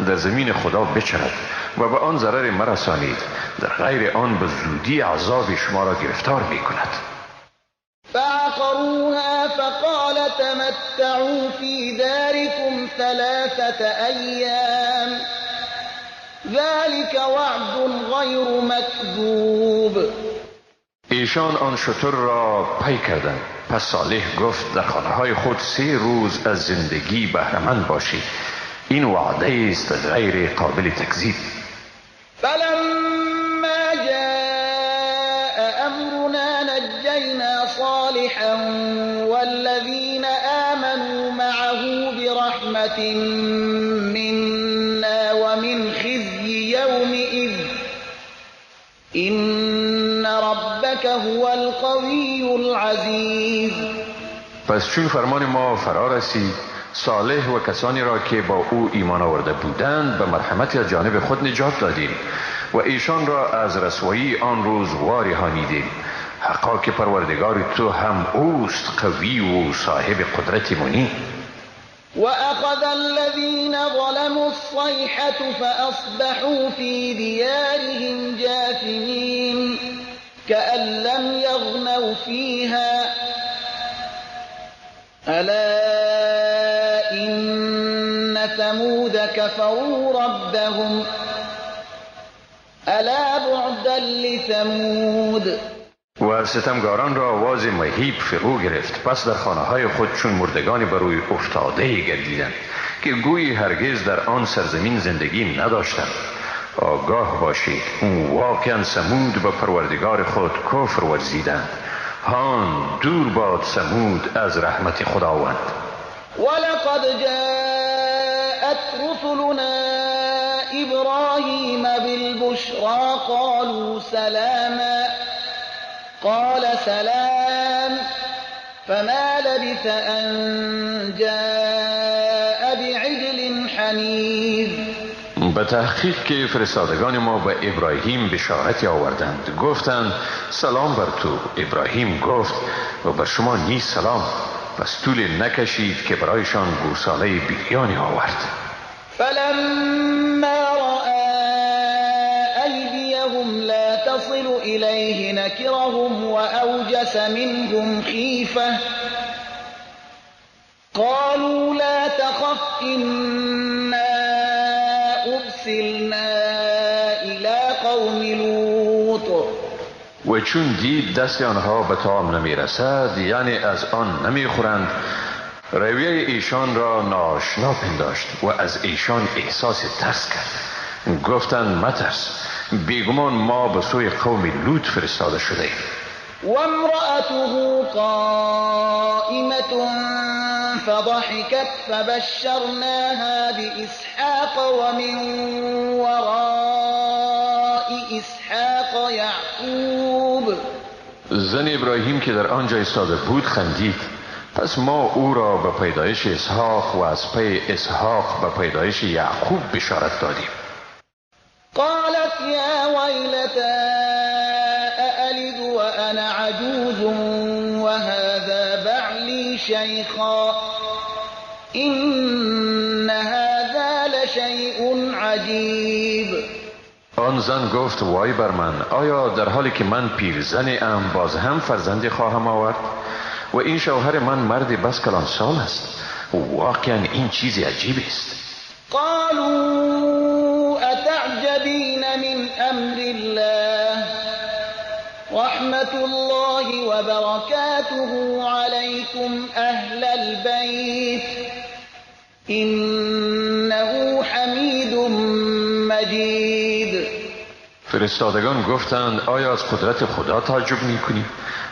S2: در زمین خدا بچرد و به آن ضرر مرسانید، در غیر آن به زودی عذاب شما را گرفتار می کند.
S1: فعقروها فقال تمتعوا فی دارکم 3 ایام ذلك وعد غیر مکذوب.
S2: ایشان ایشان آن شتر را پی کردند. پس صالح گفت در خانه های خود 3 روز از زندگی بهره‌مند باشید. این وعده است غیر قابل تکذیب.
S1: فلما جاء امرنا نجینا صالحا والذین آمنوا معه برحمة منا ومن خزي يومئذ إن ربك هو القوی العزیز.
S2: پس چون فرمان ما فرا رسید، صالح و کسانی را که با او ایمان آورده بودند به مرحمت از جانب خود نجات دادیم و ایشان را از رسوایی آن روز وارهانیدیم. حقا که پروردگار تو هم اوست قوی و صاحب قدرت منی.
S1: وأخذ الذين ظلموا الصيحة فأصبحوا في ديارهم جاثمين كأن لم يغنوا فيها ألا إن ثمود كفروا ربهم ألا بعدا لثمود.
S2: و ستمگاران را آواز مهیب فرو گرفت. پس در خانه های خود چون مردگان بر روی افتاده گردیدند که گویی هرگز در آن سرزمین زندگی نداشتند. آگاه باشید واقعا ثمود به پروردگار خود کفر ورزیدند. هان دور باد ثمود از رحمت خداوند.
S1: ولقد جاءت رسلنا ابراهیم بالبشرى قالوا سلاما قال سلام فما لبث أن جاء بعجل حنیذ.
S2: به تحقیق که فرستادگان ما به ابراهیم بشارت آوردند، گفتند سلام بر تو. ابراهیم گفت و بر شما نیز سلام. پس طول نکشید که برایشان گوساله بریانی آورد.
S1: فلما رأى أيديهم لا تصل إليه نكرهم وأوجس منهم خيفة قالوا لا تخف إنا أرسلنا إلى قوم لوط.
S2: و چون دید دست آنها به طعام نمی رسد، یعنی از آن نمی خورند، رویه ایشان را ناآشنا پنداشت و از ایشان احساس ترس کرد. گفتند مترس، بیگمان ما به سوی قوم لوط فرستاده شده ایم.
S1: و امرأته قائمة فضحكت فبشرناها بإسحاق ومن وراء اسحاق یعقوب.
S2: زن ابراهیم که در آنجا ایستاده بود خندید. پس ما او را به پیدایش اسحاق و از پی اسحاق به پیدایش یعقوب بشارت دادیم.
S1: قالت یا ویلتی أألد وأنا عجوز وهذا بعلی شیخا إن هذا لشیء عجیب.
S2: آن زن گفت وای بر من، آیا در حالی که من پیرزن ام باز هم فرزندی خواهم آورد؟ و این شوهر من مرد بس کلان سال است. واقعا این چیز عجیب است.
S1: قالوا أتعجبين من أمر الله رحمة الله وبركاته عليكم أهل البيت إنه حميد مجید.
S2: فرستادگان گفتند آیا از قدرت خدا تعجب می‌کنی؟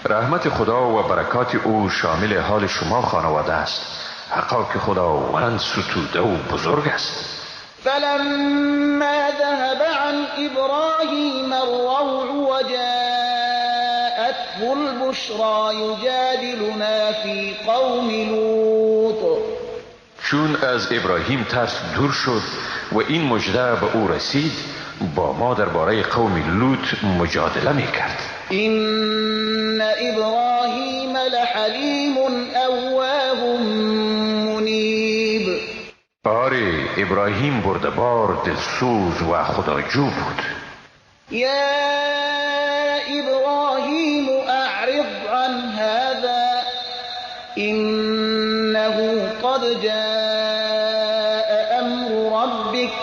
S2: رحمت خدا و برکات او شامل حال شما خانواده است. حقا که خداوند ستوده و بزرگ است.
S1: فلما ذهب عن ابراهیم الروع وجاءته البشرى یجادلنا فی قوم لوط.
S2: چون از ابراهیم ترس دور شد و این مژده به او رسید، با ما درباره قوم لوط مجادله میکرد.
S1: این ابراهیم لحلیم اواه منیب.
S2: آره، ابراهیم بردبار، دلسوز و خداجو بود.
S1: یا ابراهیم اعرض عن هذا انه قد جاء امر ربک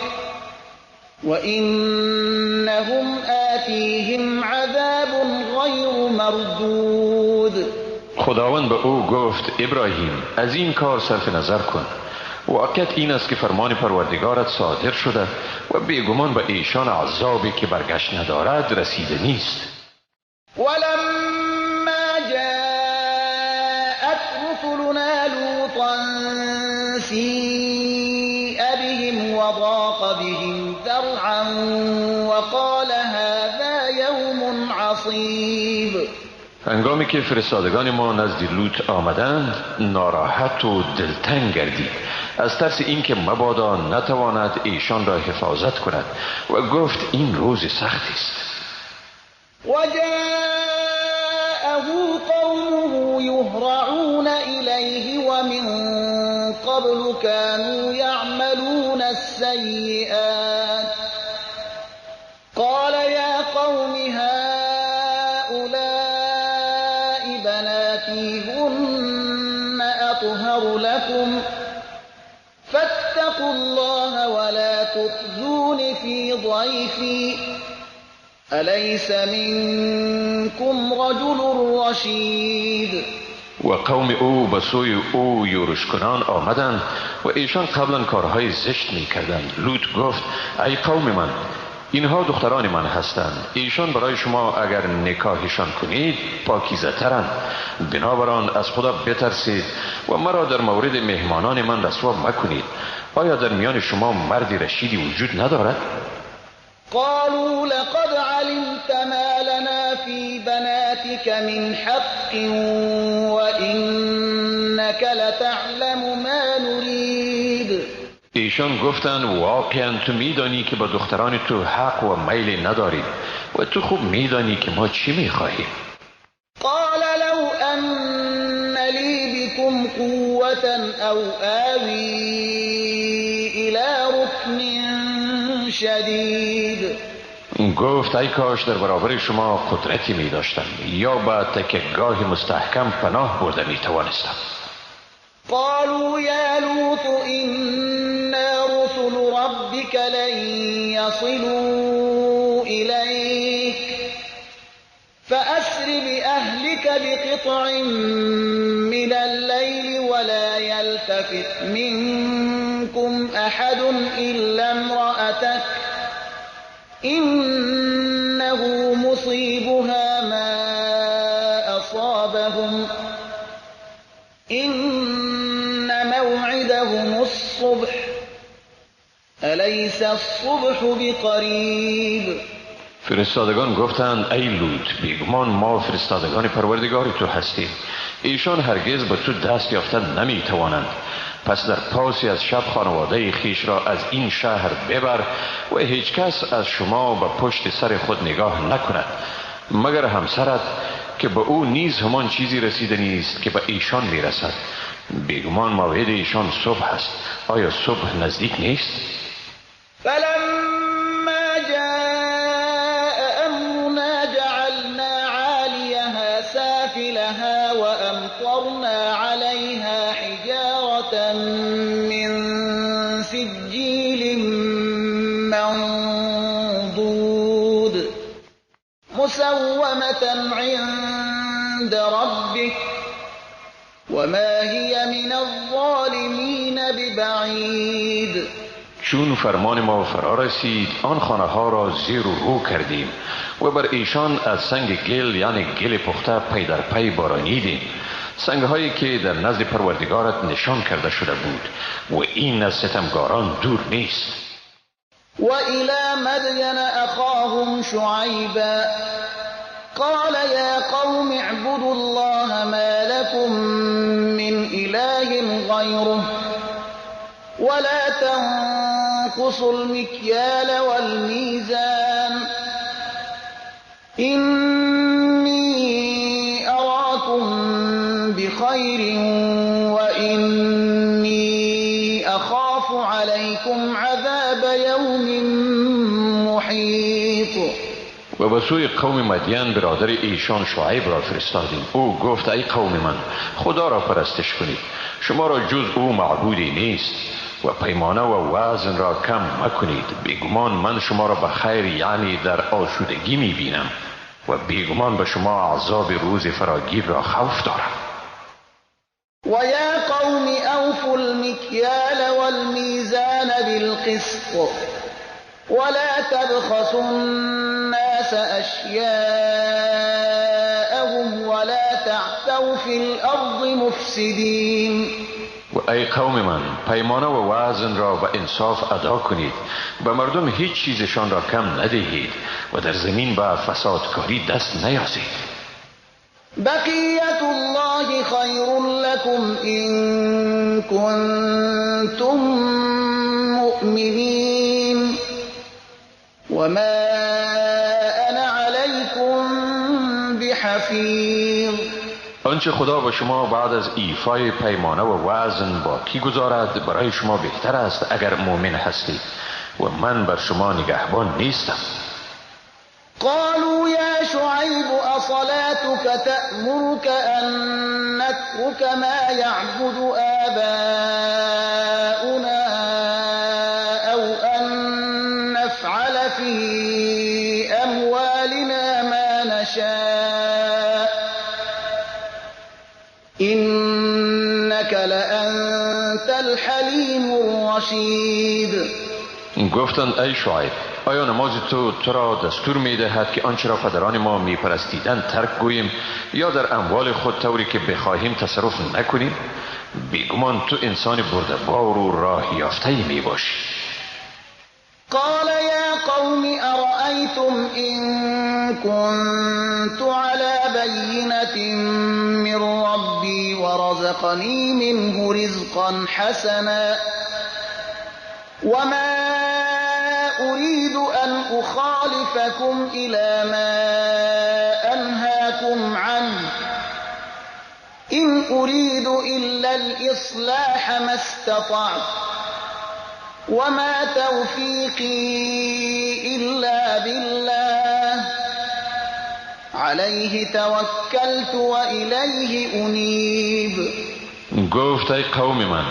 S1: وانهم آتیهم عذاب غیر مردود.
S2: خداوند به او گفت ابراهیم از این کار صرف نظر کن. واقعیت این است که فرمان پروردگارت صادر شده و بیگمان به ایشان عذابی که برگشت ندارد رسیده نیست.
S1: ولما جاءت رسلنا لوطا سیء بهم وضاق بهم ذرعا وقال هذا یوم عصیب.
S2: هنگامی که فرستادگان ما نزد لوط آمدند ناراحت و دلتنگ گردید از ترس اینکه مبادا نتواند ایشان را حفاظت کند و گفت این روز سختی است.
S1: وجاءه قومه یهرعون الیه ومن قبل كانوا یعملون السیئات قال یا قوم هؤلاء بناتی هن اطهر لكم فاتقوا الله ولا تخزون في ضيفي أليس منكم رجل رشید.
S2: و قوم او به سوی او یورش کنان آمدند و ایشان قبلا کارهای زشت می کردند. لوط گفت ای قوم من، اینها دختران من هستند، ایشان برای شما اگر نکاحشان کنید پاکیزه ترند، بنابراین از خدا بترسید و مرا در مورد مهمانان من رسوا مکنید. آیا در میان شما مردی رشیدی وجود ندارد؟
S1: قالوا لقد علمت ما لنا في بناتك من حق وإنك لتعلم ما نريد.
S2: ایشان گفتند واقعا تو میدانی که با دختران تو حق و میل نداریم و تو خوب میدانی که ما چی میخواهیم.
S1: قال لو أن لي بكم قوة أو آوي إلى ركن شدید.
S2: گفت ای کاش در برابر شما قدرتی می داشتم یا به تکیه‌گاه مستحکم پناه برده می توانستم.
S1: قالوا یا لوط إنا رسل ربك لن يصلوا إليك فأسر بأهلك بقطع من الليل ولا يلتفت منكم أحد إلا امرأتك إنه مصيبها ما أصابهم إن موعدهم الصبح أليس الصبح بقريب.
S2: فرستادگان گفتند ای لوط، بیگمان ما فرستادگان پروردگار تو هستیم، ایشان هرگز به تو دست یافتن نمی توانند. پس در پاسی از شب خانواده خیش را از این شهر ببر و هیچ کس از شما به پشت سر خود نگاه نکند مگر همسرت که به او نیز همان چیزی رسیده نیست که به ایشان میرسد. بیگمان موعد ایشان صبح است، آیا صبح نزدیک نیست؟
S1: فلما جاء امرنا جعلنا عالیها سافلها وامطرنا علیها حجارة من سجیل منضود مسومة عند ربك وما هي من الظالمین ببعید.
S2: چون فرمان ما فرا رسید آن خانه ها را زیر و رو کردیم و بر ایشان از سنگ گل یعنی گل پخته پی در پی بارانیدیم، سنگ هایی که در نزد پروردگارت نشان کرده شده بود و این از ستمگاران دور نیست.
S1: و الی مدین اخاهم شعیبا قال یا قوم اعبدوا الله ما لكم من اله غیره ولا تنقصوا المكيال والميزان إني أراكم بخير وإني أخاف عليكم عذاب يوم محيط.
S2: و به سوی قوم مدین برادر ایشان شعیب را فرستادیم. او گفت ای قوم من، خدا را پرستش کنید، شما را جز او معبودی نیست و پیمانه و وزن را کم مکنید. بیگمان من شما را به خیر یعنی در آسودگی میبینم و بیگمان به شما عذاب روز فراگیر را خوف دارم.
S1: و یا قوم اوفوا المکیال والمیزان بالقسط ولا تبخسوا الناس اشیاءهم ولا تعثوا في الارض مفسدین.
S2: و ای قوم من، پیمانه و وزن را به انصاف ادا کنید، به مردم هیچ چیزشان را کم ندهید و در زمین به فسادکاری دست نیازید.
S1: بقیت الله خیر لكم إن کنتم مؤمنین وما أنا علیکم بحفیظ.
S2: آنچه خدا به شما بعد از ایفای پیمانه و وزن باقی گذارد برای شما بهتر است اگر مؤمن هستید و من بر شما نگهبان نیستم.
S1: قالوا يا شعيب أصلاتك تأمرك أن نترك ما يعبد آباؤنا أو أن نفعل في أموالنا ما نشاء إنك لأنت الحليم الرشيد.
S2: گفتند ای شعیب، آیا نماز تو را دستور می دهد که آنچه را پدران ما می پرستیدند ترک گوییم یا در اموال خود طوری که بخواهیم تصرف نکنیم؟ بیگمان تو انسان بردبار و راه یافته می باشی.
S1: قال یا قوم ارأیتم إن كنت على بینة من ربی ورزقنی منه رزقا حسنا وما أريد أن أخالفكم إلى ما أنهاكم عنه إن أريد إلا الإصلاح ما استطعت وما توفيقي إلا بالله عليه توكلت وإليه أنيب.
S2: گفت ای قوم من،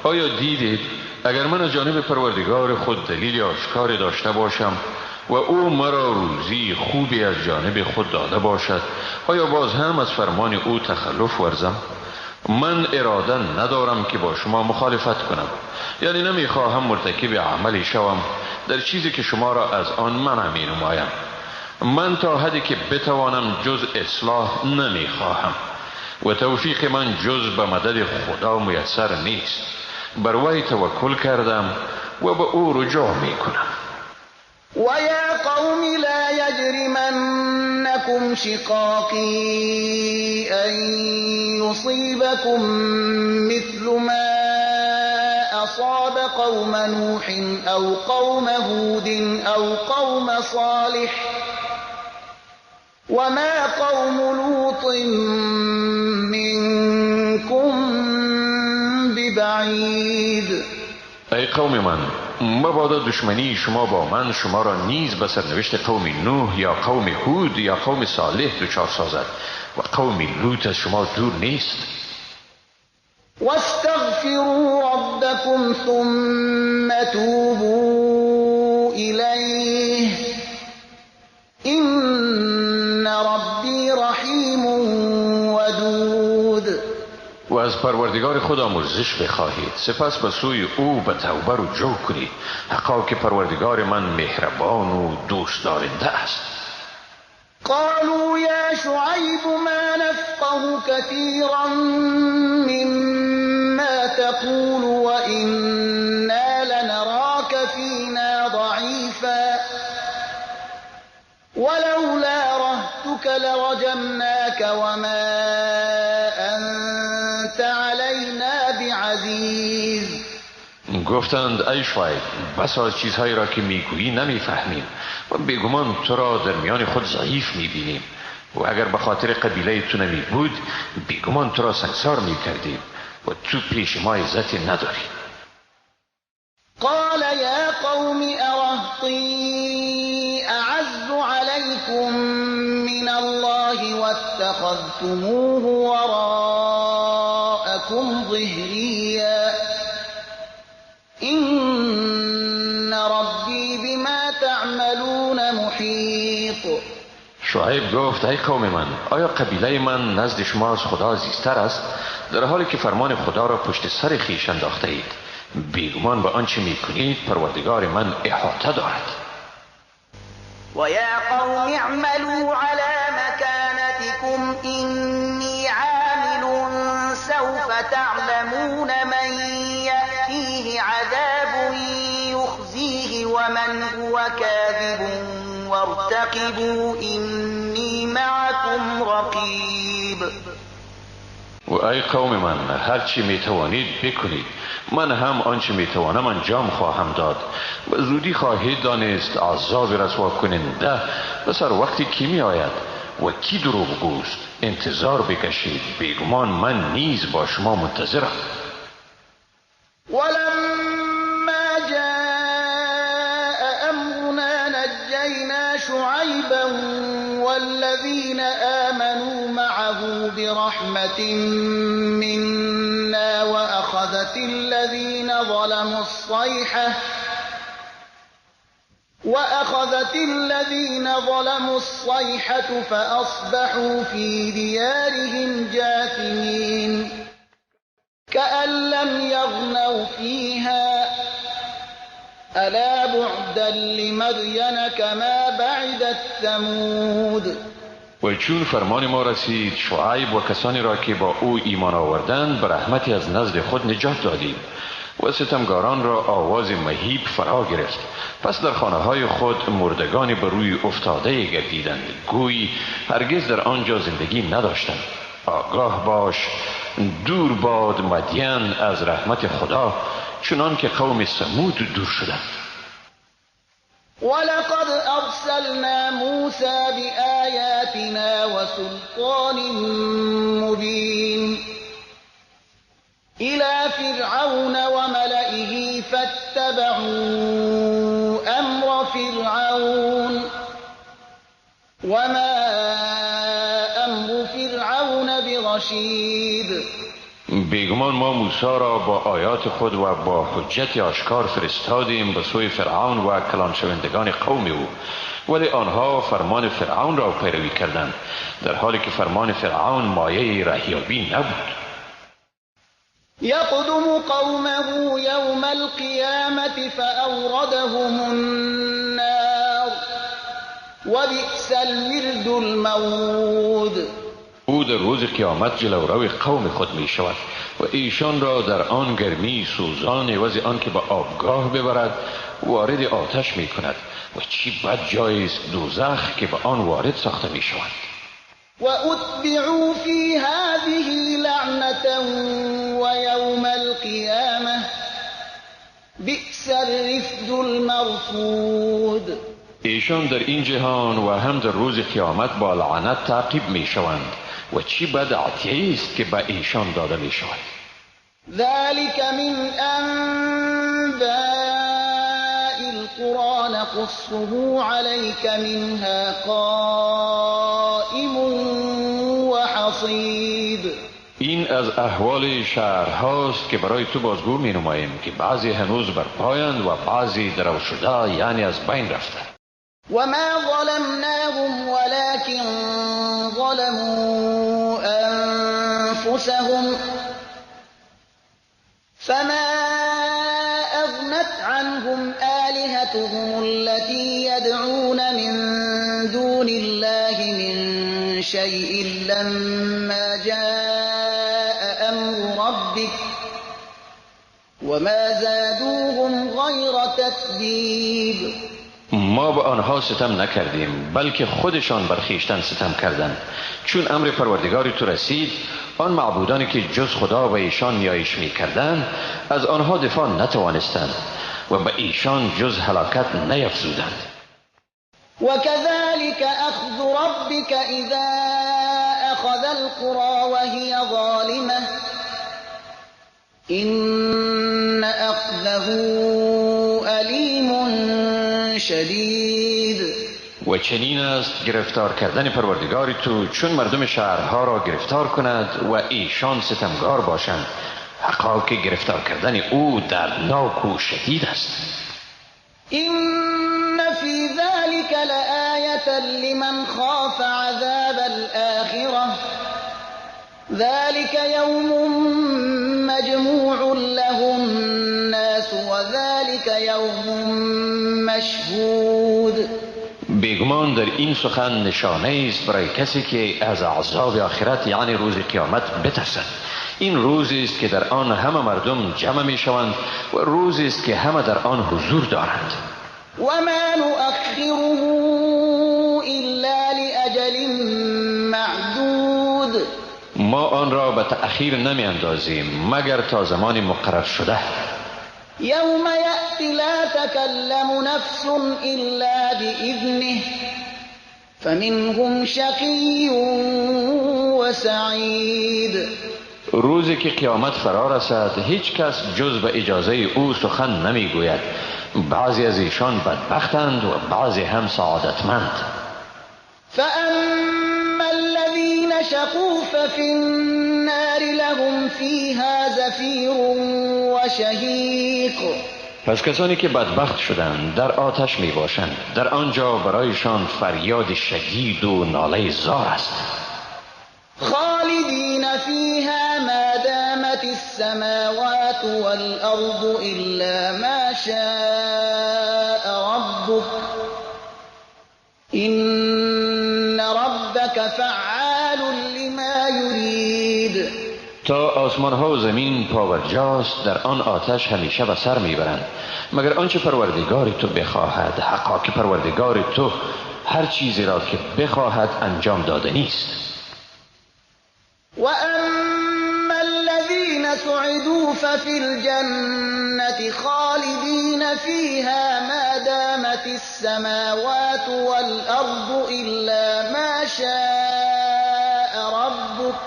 S2: آیا دیدید اگر من از جانب پروردگار خود دلیل آشکار داشته باشم و او مرا روزی خوبی از جانب خود داده باشد، آیا باز هم از فرمان او تخلف ورزم؟ من اراده ندارم که با شما مخالفت کنم، یعنی نمیخواهم مرتکب عملی شوم در چیزی که شما را از آن منع می نمایم. من تا حدی که بتوانم جز اصلاح نمیخواهم و توفیق من جز به مدد خدا میسر نیست. بر وی توکل کردم و به او رجوع می کنم.
S1: و یا قوم لا یجرمنکم شقاقی ان یصیبکم مثل ما اصاب قوم نوح او قوم هود او قوم صالح وما قوم لوط منکم ببعید.
S2: ای قوم من، مبادا دشمنی شما با من شما را نیز به سرنوشت قوم نوح یا قوم هود یا قوم صالح دچار سازد و قوم لوط از شما دور نیست.
S1: واستغفروا ربکم ثم توبوا الیه ان ربی رحیم ودود.
S2: و از پروردگار خود آمرزش بخواهید، سپس به سوی او به توبه رجوع کنید، حقا که پروردگار من مهربان و دوست دارنده است.
S1: قالوا یا شعیب ما نفقه كثیرا مما تقول وإنا لنراک فینا ضعیفا ولولا رهتك لرجمناك وما أنت علينا بعزیز.
S2: گفتند ای شعیب، بسا چیزهایی را که میگویی نمیفهمیم و بیگمان تو را در میان خود ضعیف میبینیم و اگر به خاطر قبیله تو نمی بود بیگمان تو را سنگسار میکردیم و تو پیش ما عزتی نداری.
S1: قال یا قوم ارهطی اعز علیکم من الله واتخذتموه وراءکم ظهریا ان ربی بما تعملون محیط.
S2: شعیب گفت ای قوم من، آیا قبیله من نزد شما از خدا عزیزتر است، در حالی که فرمان خدا را پشت سر خویش انداخته اید؟ بیگمان به آنچه میکنید پروردگار من احاطه دارد.
S1: و یا قوم اعملوا على مكانتكم إني عامل سوف تعلمون من يأتيه عذاب يخزيه ومن هو كاذب وارتقبوا إني معكم رقیب.
S2: و ای قوم من، هرچی میتوانید بکنید، من هم آنچه میتوانم انجام خواهم داد و زودی خواهید دانست عذاب رسوا کننده به سر وقتی کی می آید و کی دروغ گوست. انتظار بکشید، بیگمان من نیز با شما منتظرم.
S1: ولما جاء امرنا نجینا شعیبا والذین آمنوا معه برحمة منا وأخذت الذين ظلموا الصيحة فأصبحوا في ديارهم جاثمين كأن لم يغنوا فيها ألا بعدا لمدين كما بعدت ثمود.
S2: و چون فرمان ما رسید، شعیب و کسانی را که با او ایمان آوردند به رحمتی از نزد خود نجات دادیم و ستمگاران را آواز مهیب فرا گرفت. پس در خانه های خود مردگان بر روی افتاده گردیدند، گویی هرگز در آنجا زندگی نداشتند. آگاه باش، دور باد مدین از رحمت خدا، چنان که قوم ثمود دور شدند.
S1: ولقد ارسلنا موسى بآیاتنا وسلطان مبین إلى فرعون وملئه فاتبعوا أمر فرعون وما أمر فرعون برشید.
S2: بیگمان ما موسی را با آیات خود و با حجت آشکار فرستادیم به سوی فرعون و کلانشوندگان قوم او، ولی آنها فرمان فرعون را پیروی کردند، در حالی که فرمان فرعون مایه رهیابی نبود.
S1: يقدم قومه يوم القيامة فأوردهم النار وبئس الورد المورود.
S2: او در روز قیامت جلوروی قوم خود می شود و ایشان را در آن گرمی سوزان عوض آن که به آبگاه ببرد وارد آتش می کند و چی بد جایی است دوزخ که به آن وارد ساخته می شود.
S1: وأتبعوا في هذه لعنة ويوم القيامة بئس الرفد المرفود.
S2: ایشان در این جهان و هم در روز قیامت با لعنت تعقیب می شوند و چی بد عطیه است که به ایشان داده می شود.
S1: ذلك من انباء القرى نقصه عليك منها قائم وحصيد.
S2: این از احوال شهرهاست که برای تو بازگو می نماییم که بعضی هنوز بر پایند و بعضی درو شده، یعنی از بین رفته.
S1: وما ظلمناهم ولكن ظلموا أنفسهم فما أغنت عنهم آلهتهم التي يدعون من دون الله من شيء لما جاء أمر ربك وما زادوهم غير تتبيب.
S2: ما به آنها ستم نکردیم، بلکه خودشان بر خویشتن ستم کردند. چون امر پروردگار تو رسید، آن معبودانی که جز خدا به ایشان نیایش می‌کردند از آنها دفاع نتوانستند و به ایشان جز هلاکت نیفزودند.
S1: وكذلك أخذ ربك إذا أخذ القرى وهي ظالمة إن أخذه أليم شدید.
S2: و چنین است گرفتار کردن پروردگار تو چون مردم شهرها را گرفتار کند و ایشان ستمگار باشند، حقا که گرفتار کردن او دردناک و شدید است.
S1: إن في ذلك لآية آية لمن خاف عذاب الآخرة ذلك يوم مجموع له الناس وذلك يوم مشهود.
S2: بیگمان در این سخن نشانه است برای کسی که از عذاب آخرت یعنی روز قیامت بترسد. این روزی است که در آن همه مردم جمع می شوند و روزی است که همه در آن حضور دارند.
S1: و ما نؤخره الا لأجل معدود.
S2: ما آن را به تأخیر نمی اندازیم مگر تا زمان مقرر شده.
S1: یوم یأتی لا تکلم نفس الا بإذنه فمنهم شقی و سعید.
S2: روزی که قیامت فرا رسد هیچ کس جز به اجازه او سخن نمی گوید. بعضی از ایشان بدبختند و بعضی هم سعادتمند.
S1: فأما الذين شقوا ففي النار لهم فيها زفير وشهيق.
S2: پس کسانی که بدبخت شدند در آتش می باشند، در آنجا برایشان فریاد شدید و ناله زار است.
S1: خالدین فیها ما دامت السماوات والارض الا ما شاء ربک ان ربک فعال لما یرید.
S2: تا آسمان ها و زمین پابرجاست در آن آتش همیشه به سر میبرند، مگر آنچه پروردگار تو بخواهد. حقا که پروردگار تو هر چیزی را که بخواهد انجام داده نیست.
S1: و اما الذين سعدوا ففي الجنة خالدين فيها ما دامت السماوات والأرض إلا ما شاء ربك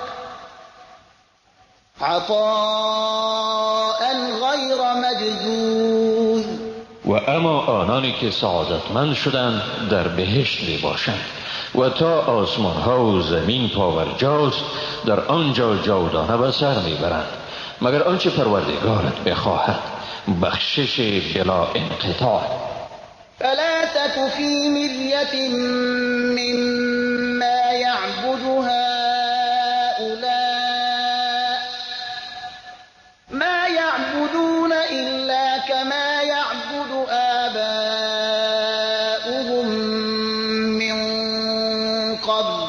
S1: عطاء غير مجذوذ.
S2: و اما آنانی که سعادتمند شدند در بهشت می باشند و تا آسمان ها و زمین پاورجاست در آنجا جاودانه به سر میبرند، مگر آنچه پروردگارت بخواهد، بخشش بلا انقطاع.
S1: فلا تك في مرية مما يعبد هؤلاء ما يعبدون إلا كما يعبد آباؤهم من قبل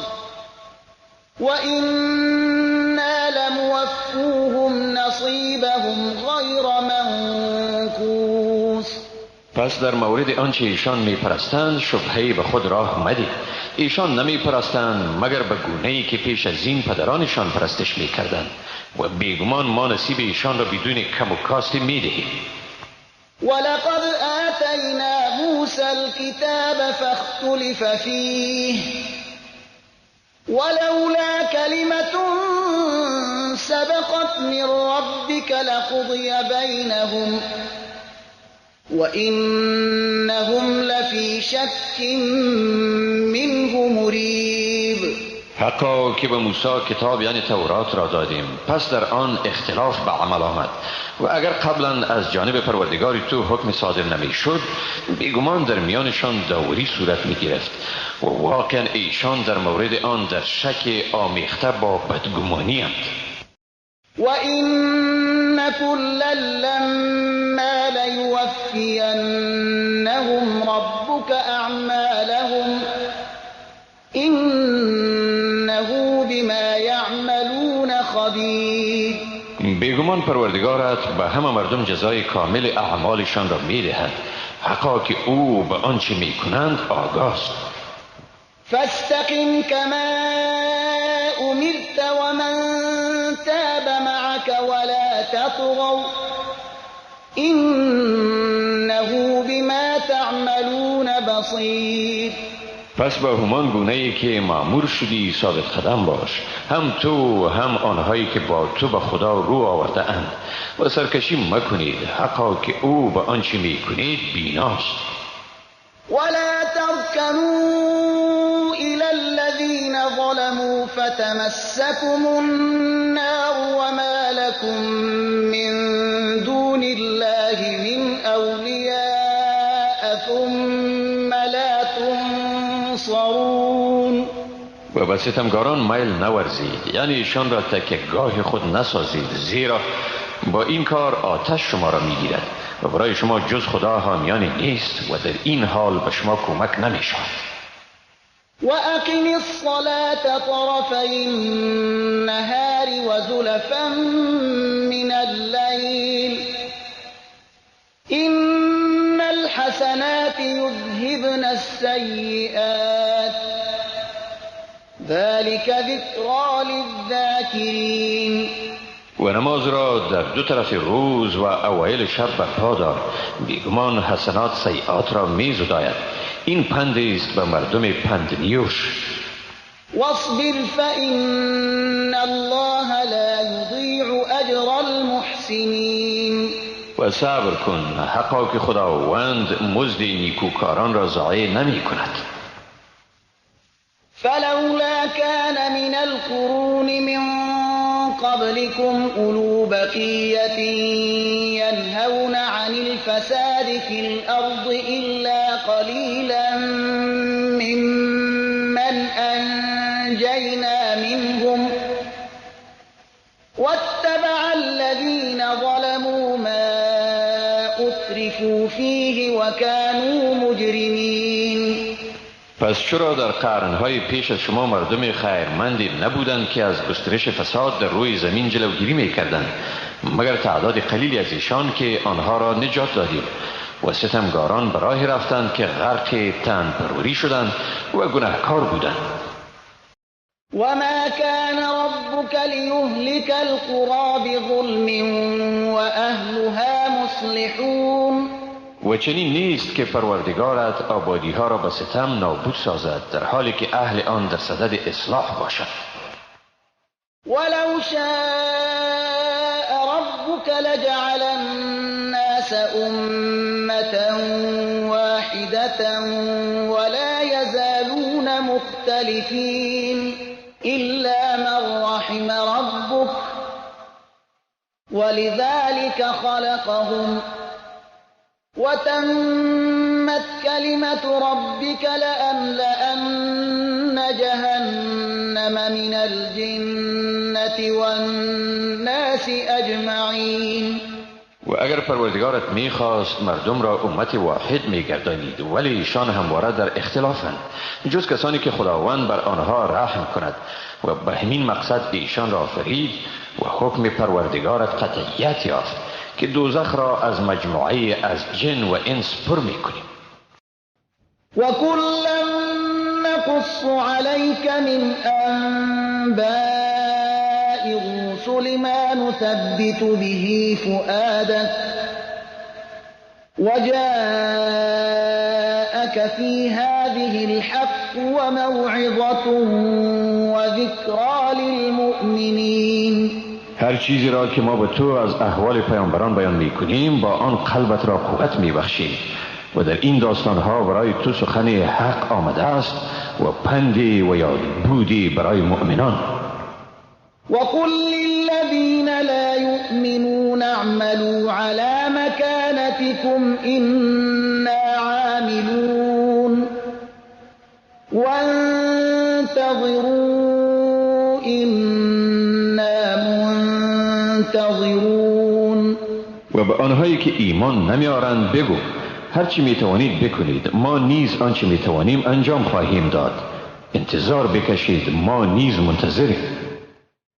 S1: وإنا لموفوهم نصيبهم غير منقوص.
S2: پس در مورد آنچه ایشان میپرستند شبهه‌ای به خود راه مده. ایشان نمیپرستند مگر به گونه‌ای که پیش از این پدرانشان پرستش میکردند و بیگمان ما نصیب ایشان را بدون کم و کاستی میدهیم.
S1: ولقد آتینا موسى الكتاب فاختلف فیه ولولا كلمة سبقت من ربك لقضي بينهم وإنهم لفي شك منه مريب.
S2: حقا که به موسی کتاب یعنی تورات را دادیم، پس در آن اختلاف به عمل آمد و اگر قبلا از جانب پروردگار تو حکم صادر نمی شد بیگمان در میانشان داوری صورت می گرفت و واقعا ایشان در مورد آن در شک آمیخته با بدگمانی اند.
S1: وَإِنَّ كُلًّا لَّمَّا لَيُوَفِّيَنَّهُمْ رَبُّكَ أَعْمَالَهُمْ إِنَّهُ بِمَا يَعْمَلُونَ خَبِيرٌ.
S2: بیگمان پروردگارت به همه مردم جزای کامل اعمالشان را میدهد، حقا که او به آنچه میکنند آگاست.
S1: فاستقم كما أمرت ومن تاب معك ولا تطغوا إنه بما تعملون بصير.
S2: پس به همان گونه‌ای که مأمور شدی ثابت قدم باش، هم تو هم آنهایی که با تو به خدا رو آورده اند، و سرکشی مکنید، حقا که او به آنچه میکنید بیناست.
S1: ولا تركنوا إلى الذين ظلموا فتمسكم النار وما لكم من دون الله من أولياء ثم لا تنصرون. ينصرون.
S2: و به ستمگاران میل نورزید، یعنی ایشان را تکیه‌گاه خود نسازید، زیرا با این کار آتش شما را میگیرد و برای شما جز خدا حامیانی نیست و در این حال به شما کمک نمیشود.
S1: و اقم الصلاة طرفی النهار وزلفا من اللیل إن الحسنات يذهبن السيئات ذلك ذکری للذاکرین.
S2: و نماز را در دو طرف روز و اوایل شب برپا دار، بیگمان حسنات سیئات را می زداید. این پندی است به مردم پندنیوش.
S1: واصبر فإن الله لا یضیع اجر المحسنین.
S2: و صبر کن، حقا که خداوند مزد نیکوکاران را ضایع نمی کند.
S1: فلولا كان من القرون من قبلكم أولو بقية ينهون عن الفساد في الأرض إلا قليلا ممن أنجينا منهم واتبع الذين ظلموا ما أترفوا فيه وكانوا مجرمين.
S2: پس چرا در قرنهای پیش از شما مردم خیرمندی نبودند که از گسترش فساد در روی زمین جلوگیری میکردند، مگر تعداد قلیلی از ایشان که آنها را نجات دادیم و ستمگاران به راهی رفتند که غرق تن پروری شدند و گناهکار بودند.
S1: وما كان ربك ليهلك القرى بظلم وأهلها مصلحون.
S2: و چنین نیست که پروردگارت آبادی ها را به ستم نابود سازد، در حالی که اهل آن در صدد اصلاح باشد.
S1: ولو شاء ربك لجعل الناس أمة واحدة ولا يزالون مختلفين إلا من رحم ربك ولذلك خلقهم وتمت كلمة ربك لأملأن جهنم من الجنة والناس أجمعين.
S2: و اگر پروردگارت میخواست مردم را امت واحد میگردانید، ولی ایشان همواره در اختلافند، جز کسانی که خداوند بر آنها رحم کند و به همین مقصد ایشان را آفرید و حکم پروردگارت قطعیت یافت که دوزخ را از مجموعه از جن و انس پر میکنیم.
S1: و کلا نقص علیک من انباء الرسل ما نثبت به فؤادک وجاءك في هذه الحق وموعظة وذکری للمؤمنین.
S2: هر چیزی را که ما به تو از احوال پیامبران بیان میکنیم با آن قلبت را قوت میبخشیم و در این داستانها برای تو سخن حق آمده است و پندی و یاد بودی برای مؤمنان.
S1: وقل للذین لا یؤمنون اعملوا على مكانتكم إنا عاملون وانتظروا إنا منتظرون.
S2: و به آنهایی که ایمان نمیارند بگو هرچی میتوانید بکنید، ما نیز آنچه میتوانیم انجام خواهیم داد. انتظار بکشید، ما نیز منتظریم.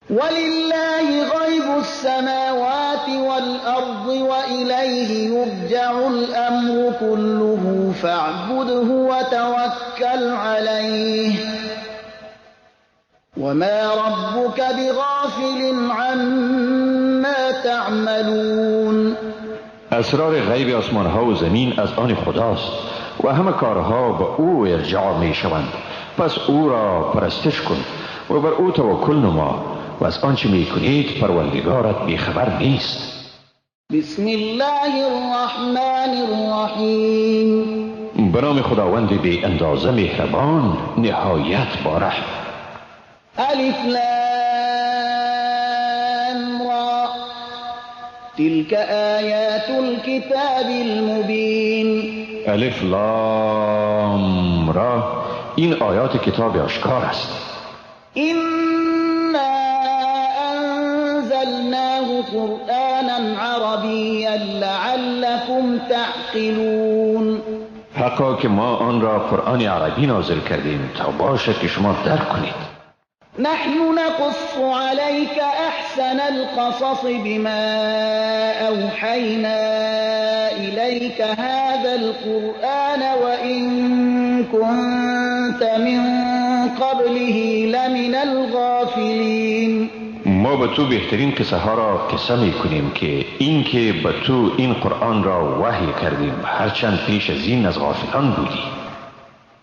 S1: ولله غیب السماوات والارض وإلیه یرجع الامر كله فاعبده وتوکل علیه وما ربك بغافل عما تعملون.
S2: اسرار غیب آسمان ها و زمین از آن خداست و همه کارها به او ارجاع می شوند، پس او را پرستش کن و بر او توکل نما و از آنچه می کنید پروردگارت بیخبر نیست.
S1: بسم الله الرحمن الرحیم.
S2: به نام خداوند بی اندازه مهربان نهایت با رحم.
S1: الف لام را تلك آیات الكتاب المبین.
S2: الف لام را، این آیات کتاب آشکار است.
S1: إنا أنزلناه قرآنا عربيا لعلكم تعقلون.
S2: حقا که ما آن را قرآن عربی نازل کردیم تا باشد که شما درک کنید.
S1: نحن نقص عليك أحسن القصص بما أوحينا إليك هذا القرآن وإن كنت من قبله لمن الغافلين.
S2: ما به تو بهترین قصه ها را قصه می کنیم که اینکه به تو این قرآن را وحی کردیم، هرچند پیش از این از غافلان بودی.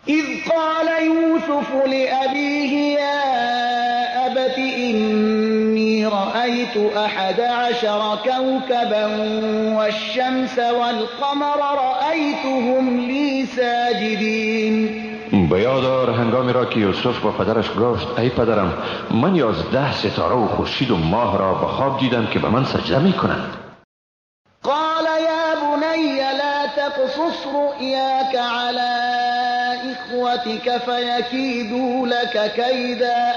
S1: إذ قال يوسف لأبيه يا أبت إني رأيت 11 كوكبا والشمس والقمر رأيتهم لي ساجدين.
S2: به یاد آر هنگامی را که یوسف با پدرش گفت ای پدرم، من 11 ستاره و خورشید و ماه را به خواب دیدم که به من سجده می کنند.
S1: قال يا بني لا تقصص رؤياك على إخوتك فيكيدوا لك كيدا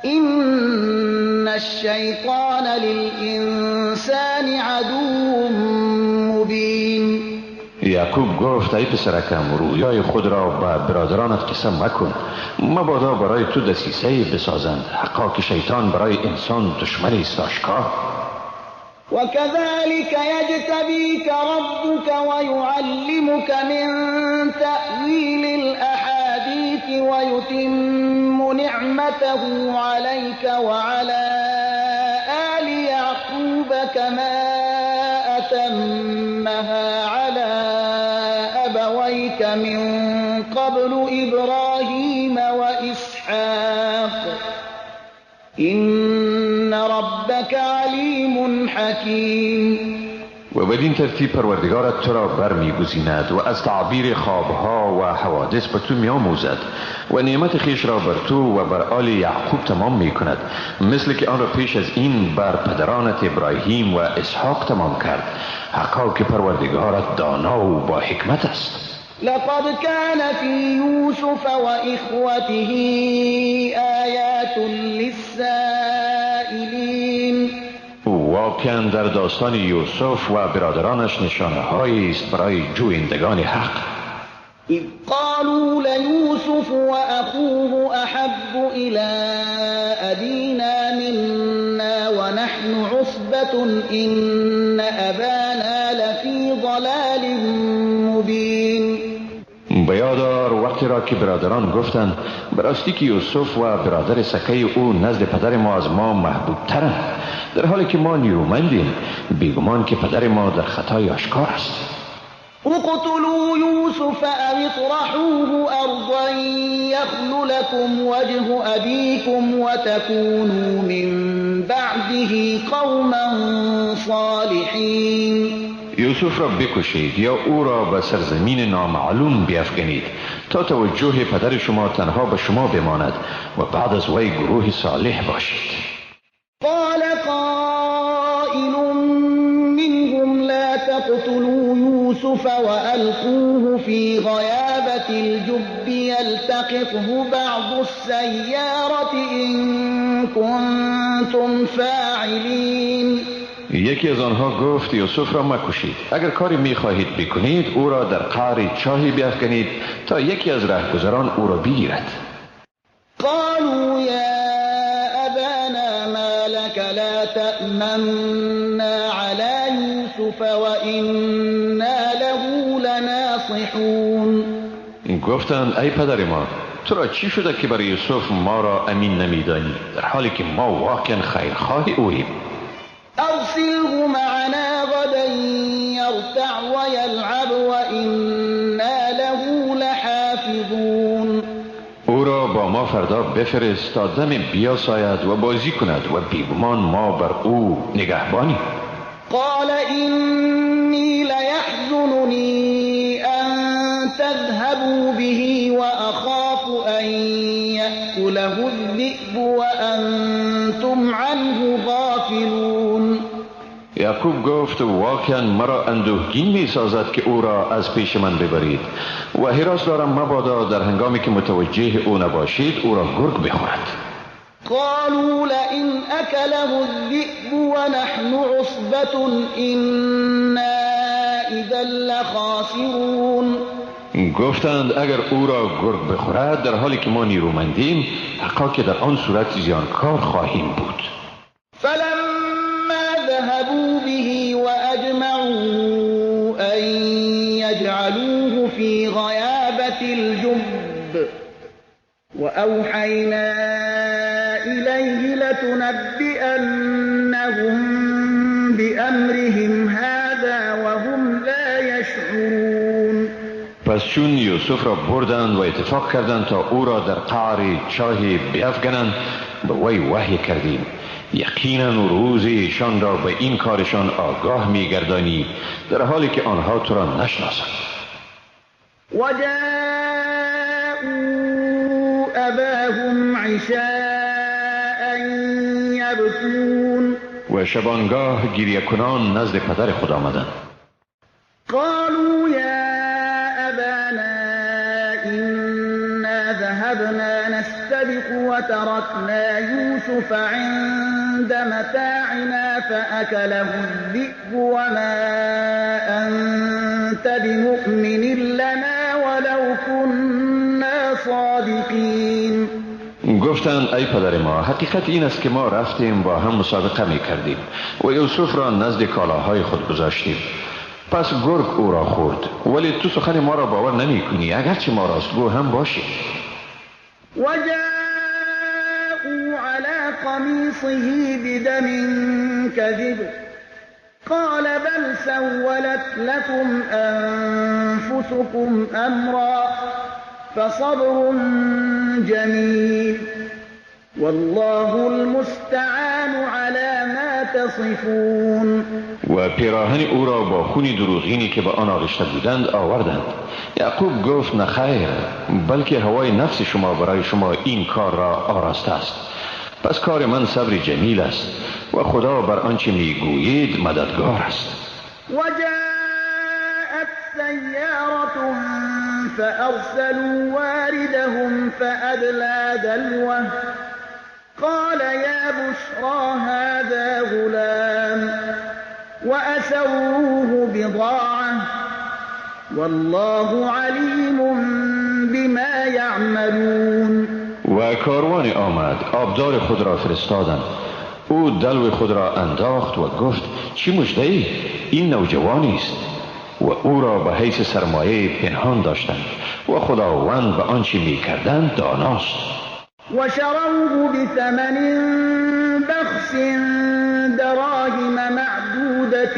S1: إن الشيطان للإنسان عدو مبين.
S2: یعقوب گفت ای پسرکم، رویای خود را به برادرانت قصه مکن، مبادا برای تو دسیسه بسازند. حقا که شیطان برای انسان دشمنی است آشکار.
S1: وكذلك يجتبيك ربك ويعلمك من تأويل الأحاديث ويتم نعمته عليك وعلى آل يعقوب كما أتمها على أبويك من قبل إبراهيم وإسحاق إن ربك علیم حکیم.
S2: و بدین ترتیب پروردگارت تو را برمیگزیند و از تعبیر خوابها و حوادث به تو میآموزد و نعمت خویش را بر تو و بر آل یعقوب تمام میکند، مثل که آن را پیش از این بر پدرانت ابراهیم و اسحاق تمام کرد. حقا که پروردگارت دانا و با حکمت است.
S1: لقد كان في يوسف وإخوته آيات للسائلين.
S2: واقعا در داستان یوسف و برادرانش نشانه هایی است برای جویندگان حق.
S1: اذ قالوا ليوسف وأخوه أحب إلى أبينا منا ونحن عصبة إن أبانا لفي ضلال مبين.
S2: به یاد آر وقتی را که برادران گفتند براستی که یوسف و برادر سکه او نزد پدر ما از ما محبوب ترند، در حالی که ما نیرومندیم، بیگمان که پدر ما در خطای آشکار است.
S1: اقتلوا یوسف او اطرحوه ارضا یخل لكم وجه ابیکم وتکونوا من بعده قوما صالحین.
S2: یوسف را بکشید یا او را به سرزمین نامعلوم بیافکنید تا توجه پدر شما تنها به شما بماند و بعد از وی گروه صالح باشید.
S1: قال قائل منهم لا تقتلوا يوسف وألقوه في غيابة الجب يلتقطه بعض السيارة إن كنتم فاعلين.
S2: یکی از آنها گفت یوسف را مکشید، اگر کاری میخواهید بکنید او را در قعر چاهی بیافکنید تا یکی از رهگذران او را بگیرد.
S1: قالوا یا ابانا ما لك لا تأمنا على یوسف وإنا له لناصحون.
S2: گفتند ای پدر ما، تو را چی شده که بر یوسف ما را امین نمیدانی، در حالی که ما واقعا خیرخواه اوییم؟
S1: ارسله معنا غدا يرتع ويلعب وإنا له لحافظون.
S2: او را با ما فردا بفرست تا دم بیاساید و بازی کند و بیگمان ما بر او نگهبانیم.
S1: قال إني ليحزنني أن تذهبوا به وأخاف أن يأكله الذئب وأنتم عنه غافلون.
S2: یعقوب یعقوب گفت واقعا مرا اندوهگین می سازد که او را از پیش من ببرید و هراس دارم مبادا در هنگامی که متوجه او نباشید او را گرگ بخورد.
S1: قالوا لئن أكله الذئب ونحن عصبة إنا إذا لخاسرون.
S2: گفتند اگر او را گرگ بخورد در حالی که ما نیرومندیم حقا که در آن صورت زیانکار خواهیم بود.
S1: فلما ذهبوا به وأجمعوا أن يجعلوه في غيابة الجب وأوحينا إليه لتنبئنهم بأمرهم هذا وهم لا يشعرون.
S2: پس چون یوسف را بردند و اتفاق کردند تا او را در قعر چاه بیفگنند، به وی وحی کردیم یقینا روز ایشان را به این کارشان آگاه می‌گردانی در حالی که آنها تو را نشناسند.
S1: وجاءوا اباهم عشاء یبکون.
S2: و شبانگاه گریه کنان نزد پدر خود آمدند.
S1: قالوا یا ابانا انا ذهبنا نستبق وتركنا يوسف عند متاعنا فأكله الذئب وما أنت بمؤمن لنا ولو كنا صادقين.
S2: گفتند ای پدر ما، حقیقت این است که ما رفتیم با هم مسابقه می کردیم و یوسف را نزد کالاهای خود گذاشتیم، پس گرگ او را خورد، ولی تو سخن ما را باور نمی کنی اگرچه ما راستگو هم باشیم.
S1: وجاءوا على قميصه بدم كذب قال بل سولت لكم أنفسكم أمرا فصبر جميل والله المستعان على ما تصفون.
S2: و پیراهن او را با خون دروغینی که به آن آغشته بودند آوردند. یعقوب گفت نه خیر، بلکه هوای نفس شما برای شما این کار را آراسته است، پس کار من صبر جمیل است و خدا بر آنچه میگویید مددگار است.
S1: وجاءت سیارة فأرسلوا واردهم فأدلى دلوه قال يا بشرى هذا غلام وأسروه بضاعة والله عليم بما يعملون.
S2: و کاروان آمد، آبدار خود را فرستادند، او دلو خود را انداخت و گفت چی مژده ای؟ این نوجوانی است. و او را به حیث سرمایه پنهان داشتند و خداوند به آنچه می‌کردند داناست.
S1: وشروه بثمن بخس دراهم معدودة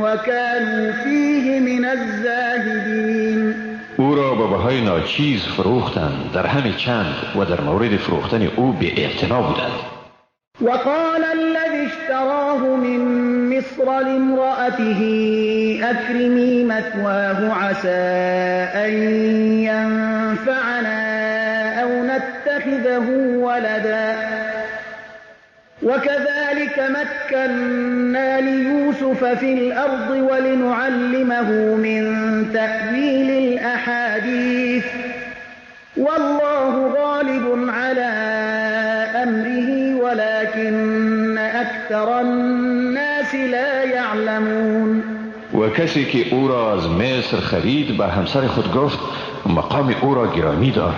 S1: وكانوا فيه من الزاهدين.
S2: او را به بهای ناچیز فروختند، در همه چند، و در مورد فروختن او بی اعتنا بودند.
S1: وقال الذي اشتراه من مصر لامرأته أكرمي مثواه عسى أن ينفعنا أو نتخذه ولدا وكذلك مكنا ليوسف في الأرض ولنعلمه من تأويل الأحاديث والله غالب على أمره ولكن أكثر الناس لا يعلمون.
S2: و کسی که او را از مصر خرید به همسر خود گفت مقام او را گرامی دار،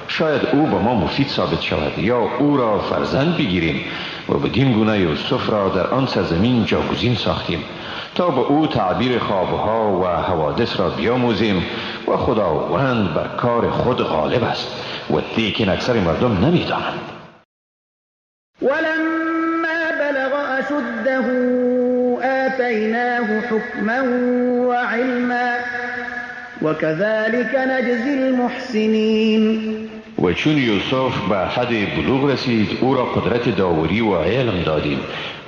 S2: شاید او به ما مفید ثابت شود یا او را فرزند بگیریم، و بدین گونه یوسف را در آن سرزمین جاگزین ساختیم تا به او تعبیر خوابها و حوادث را بیاموزیم و خداوند بر کار خود غالب است و لیکن اکثر مردم نمیدانند.
S1: ولما بلغ أشده آتیناه حکما وعلما وكذلك نجزی المحسنین.
S2: و چون یوسف به حد بلوغ رسید او را قدرت داوری و علم دادیم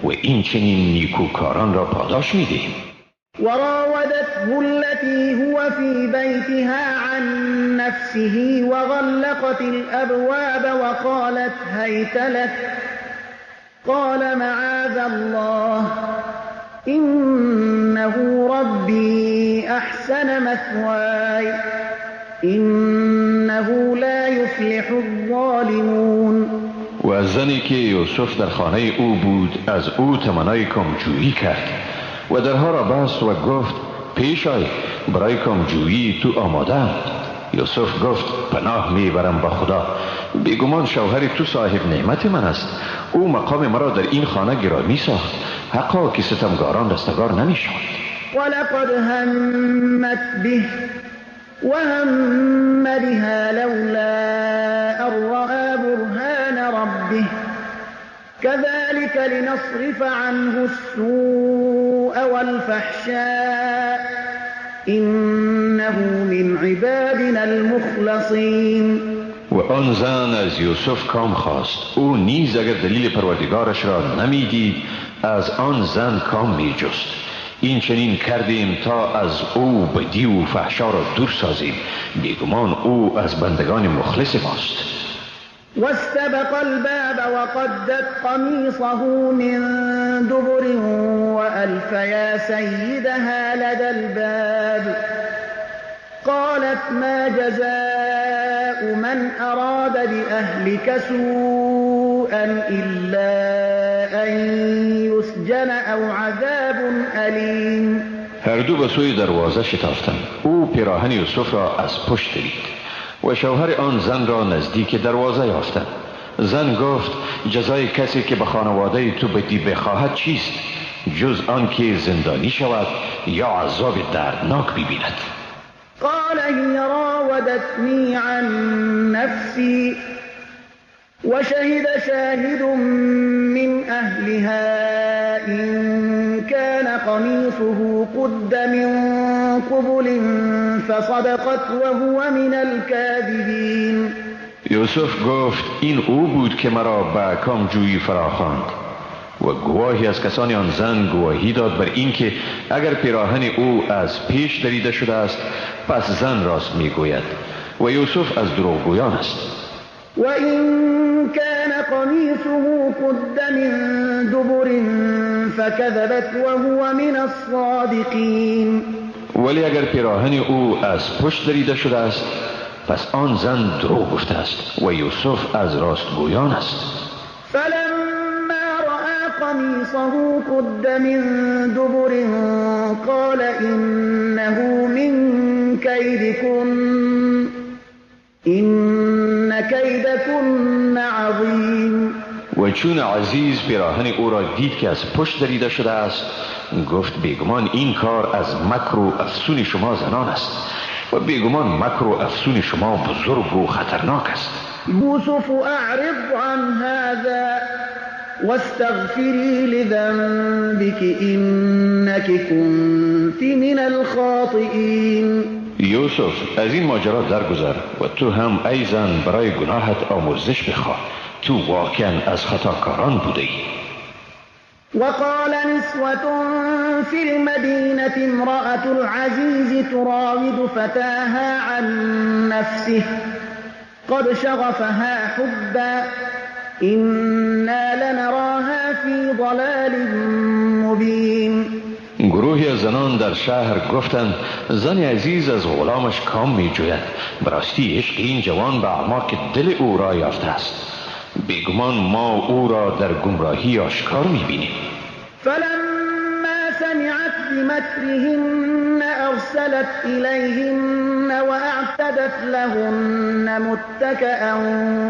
S2: و این چنین نیکوکاران را پاداش میدهیم.
S1: وراودته التي هو في بيتها عن نفسه وغلقت الأبواب وقالت هيت لك قال معاذ الله إنه ربي أحسن مثواي إنه لا يفلح الظالمون.
S2: و زنی که یوسف در خانه او بود از او تمنای کامجویی کرد و درها را بست و گفت پیش آی، برای کامجویی تو آماده. یوسف گفت پناه میبرم با خدا، بیگمان شوهر تو صاحب نعمت من است، او مقام مرا در این خانه گرامی ساخت، حقا که ستمگاران رستگار نمیشوند.
S1: ولقد همت به وهم بها لولا أن رأى برهان ربه كذلك لنصرف عنه السوء والفحشاء إنه من عبادنا المخلصين.
S2: و آن زن از یوسف کام خواست، او نیز اگر دلیل پروردگارش را نمیدید از آن زن کام میجست. این چنین کردیم تا از او بدی و فحشا را دور سازیم، بیگمان او از بندگان مخلص ماست.
S1: واستبق الباب وقدت قمیصه من دبر وألف یا سیدها لدى الباب قالت ما جزاء من أراد بأهلك سوءا إلا أن يسجن أو عذاب أليم.
S2: هر دو به سوی دروازه شتافتند. او پیراهن یوسف را از پشت دید و شوهر آن زن را نزدیک دروازه یافتند. زن گفت جزای کسی که به خانواده تو بدی بخواهد چیست جز آن که زندانی شود یا عذاب دردناک ببیند.
S1: قال هي راودتني عن نفسي وشهد شاهد من أهلها إن كان قميصه قد من قبل فصدقت وهو من الكاذبين.
S2: یوسف گفت این او بود که مرا به کامجویی فراخواند و گواهی از کسانی آن زن گواهی داد بر اینکه اگر پیراهن او از پیش دریده شده است پس زن راست میگوید و یوسف از دروغگویان است.
S1: و این کان قمیصه قد من دبر فکذبت وهو من الصادقین.
S2: ولی اگر پیراهن او از پشت دریده شده است پس آن زن دروغ گفته است و یوسف از راستگویان است.
S1: فلما رأى قمیصه قد من دبر قال إنه من كيدكن إن كيدكن عظیم.
S2: و چون عزیز پیراهن او را دید که از پشت دریده شده است گفت بیگمان این کار از مکر و افسون شما زنان است و بیگمان مکر و افسون شما بزرگ و خطرناک است.
S1: یوسف اعرض عن هذا واستغفری لذنبك انك كنت من الخاطئین.
S2: یوسف از این ماجرا درگذر و تو هم ای زن برای گناهت آمرزش بخواه، تو واقعا از خطاکاران بوده ای.
S1: وقال نسوة في المدينة امرأة العزيز تراود فتاها عن نفسه قد شغفها حبا إنا لنراها في ضلال مبين.
S2: گروهی از زنان در شهر گفتند زن عزیز از غلامش کام می جوید، براستی عشق این جوان به اعماق دل او را یافته است، بیگمان ما او را در گمراهی آشکار می بینیم.
S1: فلما سمعت بمكرهن أرسلت إليهن وأعتدت لهن متكأ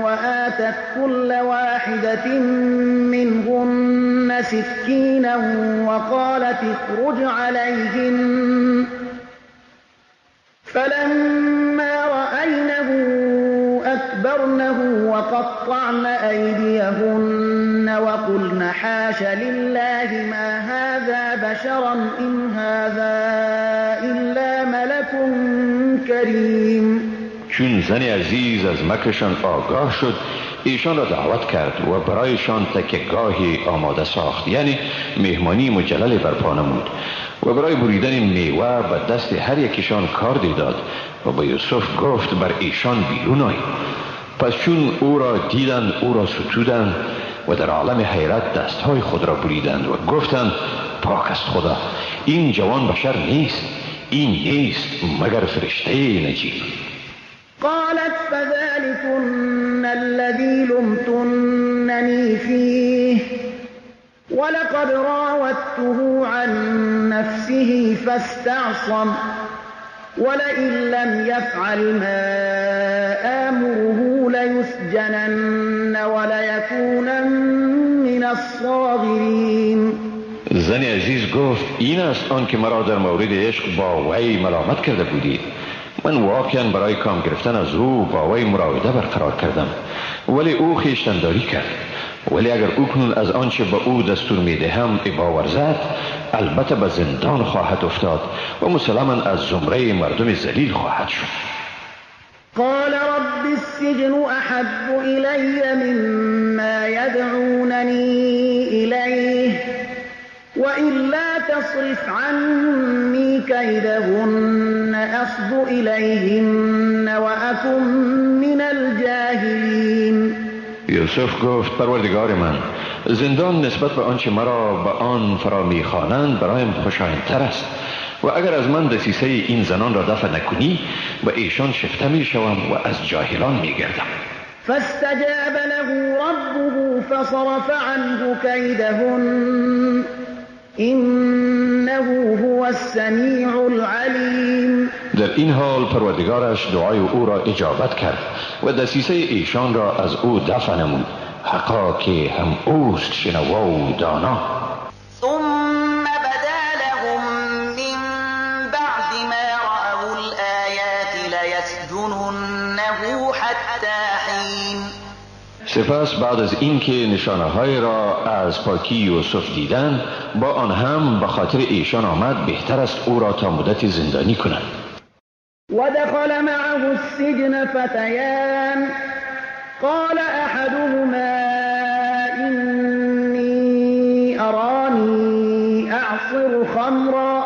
S1: وآتت كل واحدة منهن سكينا وقالت اخرج عليهن فلما رأينه أكبرنه وقطعن أيديهن وقلن حاش لله ما هذا بشرا إن هذا إلا ملك كريم.
S2: چون زن عزیز از مکرشان آگاه شد ایشان را دعوت کرد و برایشان تکیه‌گاهی آماده ساخت، یعنی مهمانی مجلل برپا نمود و برای بریدن میوه به دست هر یکیشان کاردی داد و با یوسف گفت بر ایشان بیرون آی. پس چون او را دیدند او را ستودند و در عالم حیرت دستهای خود را بریدند و گفتند پاک است خدا، این جوان بشر نیست، این نیست مگر فرشته نجیب.
S1: قالت فذلكن الذي لمتنني فيه ولقد راودته عن نفسه فاستعصم ولئن لم يفعل ما آمره ليسجنن وليكونن من الصاغرين.
S2: زن عزیز گفت این است آن که مرا در مورد عشق با وی ملامت کرده بودید. من واقعا برای کام گرفتن از او با وی مراوده برقرار کردم، ولی او خویشتنداری کرد. ولی اگر او کنون از آنچه به او دستور میدهم ابا ورزد، البته به زندان خواهد افتاد و مسلما از زمره مردم ذلیل خواهد شد.
S1: قال رب السجن احب الی مما يدعونني الیه وإلا تصرف عني كيدهن أصب إليهن وأكن من الجاهلين.
S2: یوسف گفت پروردگار من، زندان نسبت به آنچه مرا به آن فرا میخوانند برایم خوشایندتر است و اگر از من دسیسه این زنان را دفع نکنی به ایشان شفته میشوم و از جاهلان میگردم.
S1: فاستجاب له ربه فصرف عنه كيدهن إنه هو السمیع العلیم.
S2: در این حال پروردگارش دعای او را اجابت کرد و دسیسه ایشان را از او دفع نمود. حقا که هم اوست شنوا و دانا.
S3: ثم بدا لهم من بعد ما رأوا الآیات لیسجننه حتی حین.
S2: سپس بعد از اینکه نشانه های را از پاکی یوسف دیدند، با آن هم به خاطر ایشان آمد بهتر است او را تا مدت زندانی کنند.
S1: ودخل معه السجن فتیان قال احدهما اینی ارانی اعصر خمرا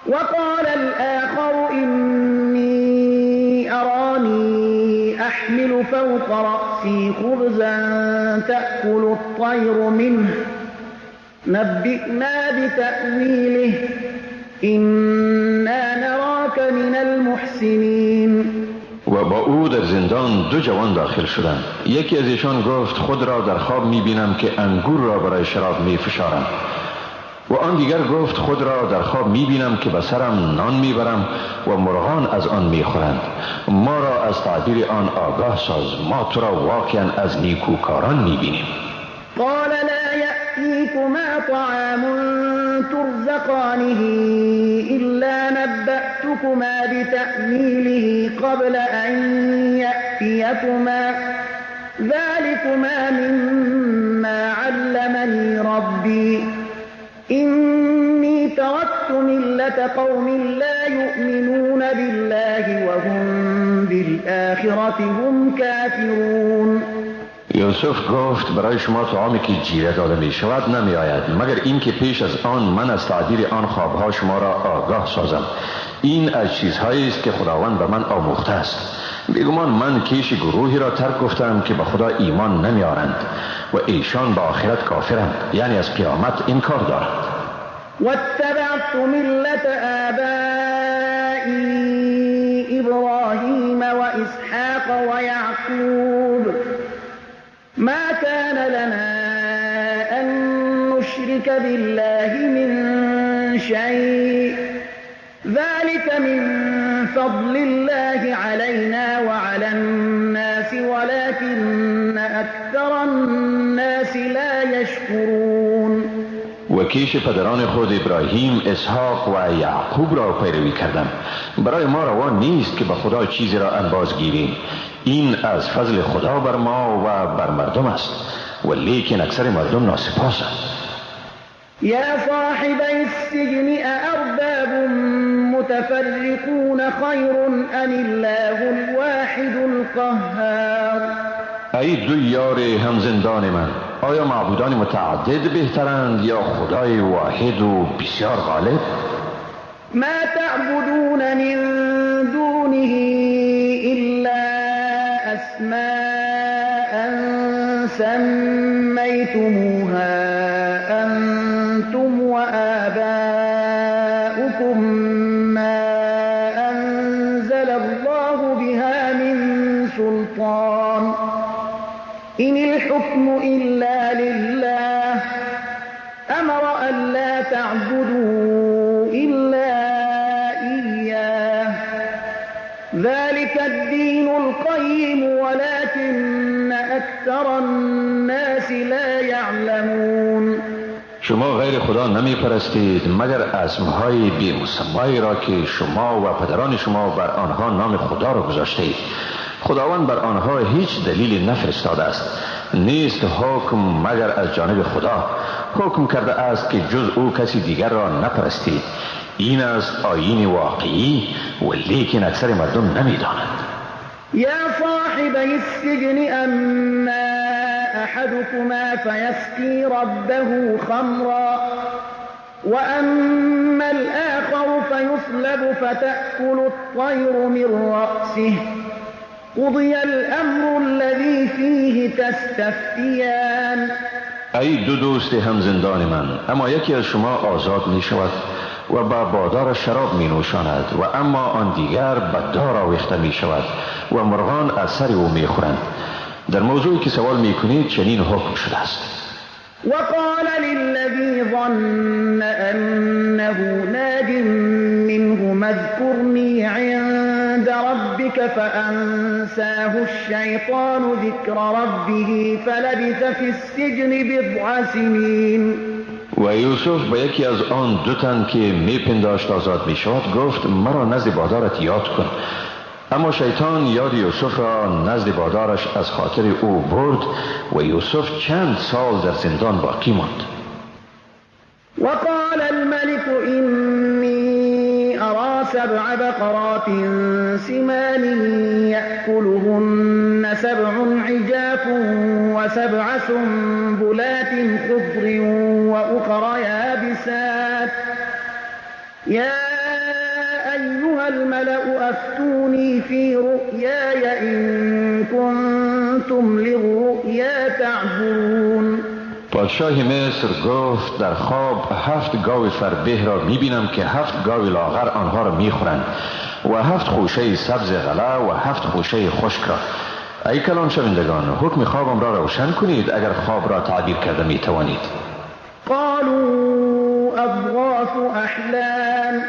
S1: وقال الآخر اینی ارانی احمل فوق رأسي خبزا تأكل الطير منه نبئنا بتأويله إنا نراك من المحسنين.
S2: و با او در زندان دو جوان داخل شدند. یکی از ایشان گفت خود را در خواب می‌بینم که انگور را برای شراب می‌فشارم، و آن دیگر گفت خود را در خواب می‌بینم که به سرم نان می‌برم و مرغان از آن می‌خورند. ما را از تعبیر آن آگاه ساز، ما تو را واقعا از نیکوکاران می‌بینیم.
S1: قال لا یأتیکما طعام ترزقانه إلا نبأتکما بتأویله قبل أن یأتیکما ذلکما مما علمنی ربی إني تركت ملة قوم لا يؤمنون بالله وهم بالآخرة هم كافرون.
S2: یوسف گفت برای شما طعامی که جیره داده می شود نمی آید، مگر اینکه پیش از آن من از تعبیر آن خوابها شما را آگاه سازم. این از چیزهایی است که خداوند به من آموخته است. بیگمان من کیش گروهی را ترک گفتم که به خدا ایمان نمی آرند و ایشان به آخرت کافرند، یعنی از قیامت انکار دارند.
S1: واتبعت ملة آبائي إبراهيم وإسحاق ويعقوب ما كان لنا أن نشرك بالله من شيء ذلك من فضل الله علينا وعلى الناس ولكن أكثر الناس لا يشكرون.
S2: و کیش پدران خود ابراهیم، اسحاق و یعقوب را پیروی کردم. برای ما روا نیست که به خدا چیزی را انباز گیریم. این از فضل خدا بر ما و بر مردم است، و لیکن اکثر مردم ناسپاسند.
S1: یا صاحبی السجن أأرباب متفرقون خیر ام الله الواحد القهار.
S2: ای دو یار هم زندان من، آیا معبودان متعدد بهترند یا خدای واحد و بسیار غالب؟
S1: ما تعبدون من دونه إلا أسماء سميتموها أنتم وآباؤكم إن الحكم إلا لله أمر ألا تعبدوا إلا إياه ذلك الدين القيم ولكن أكثر الناس لا يعلمون.
S2: شما غیر خدا نمی پرستید مگر اسمهای بی مسمایی را که شما و پدران شما بر آنها نام خدا را گذاشته اید. خداوند بر آنها هیچ دلیلی نفرستاده است. نیست حکم مگر از جانب خدا. حکم کرده است که جز او کسی دیگر را نپرستید. این است آیین واقعی و لیکن اکثر مردم نمیدانند.
S1: یا صاحبی السجن اما احدكما فیسقی ربه خمرا واما الاخر فیصلب فتأکل الطیر من رأسه قضی الامر الذی فیه تستفتیان.
S2: ای دو دوست هم زندان من، اما یکی از شما آزاد می شود و با بادار شراب می نوشاند و اما آن دیگر به دار آویخته می شود و مرغان از سر او می خورند. در موضوعی که سوال می کنید چنین حکم شده است.
S1: وقال للذی ظن انه ناج منه اذكرنی عند ربك فأنساه الشیطان ذکر ربه فلبث فی السجن بضع سنین.
S2: و یوسف به یکی از آن دو تن که میپنداشت آزاد میشود گفت مرا نزد بادارت یاد کن. اما شیطان یاد یوسف را نزد بادارش از خاطر او برد و یوسف چند سال در زندان باقی ماند.
S1: وقال الملك إني أرى سبع بقرات سمان يأكلهن سبع عجاف وسبع سنبلات خضر وأخر يابسات يا أيها الملأ أفتوني في رؤياي إن كنتم للرؤيا تعبرون.
S2: پادشاه مصر گفت در خواب 7 گاو فربه را میبینم که 7 گاو لاغر آنها را میخورند و 7 خوشه سبز غله و 7 خوشه خشک را. ای کلان شوندگان، حکم خوابم را روشن کنید اگر خواب را تعبیر کرده میتوانید.
S1: قالوا اضغاث احلام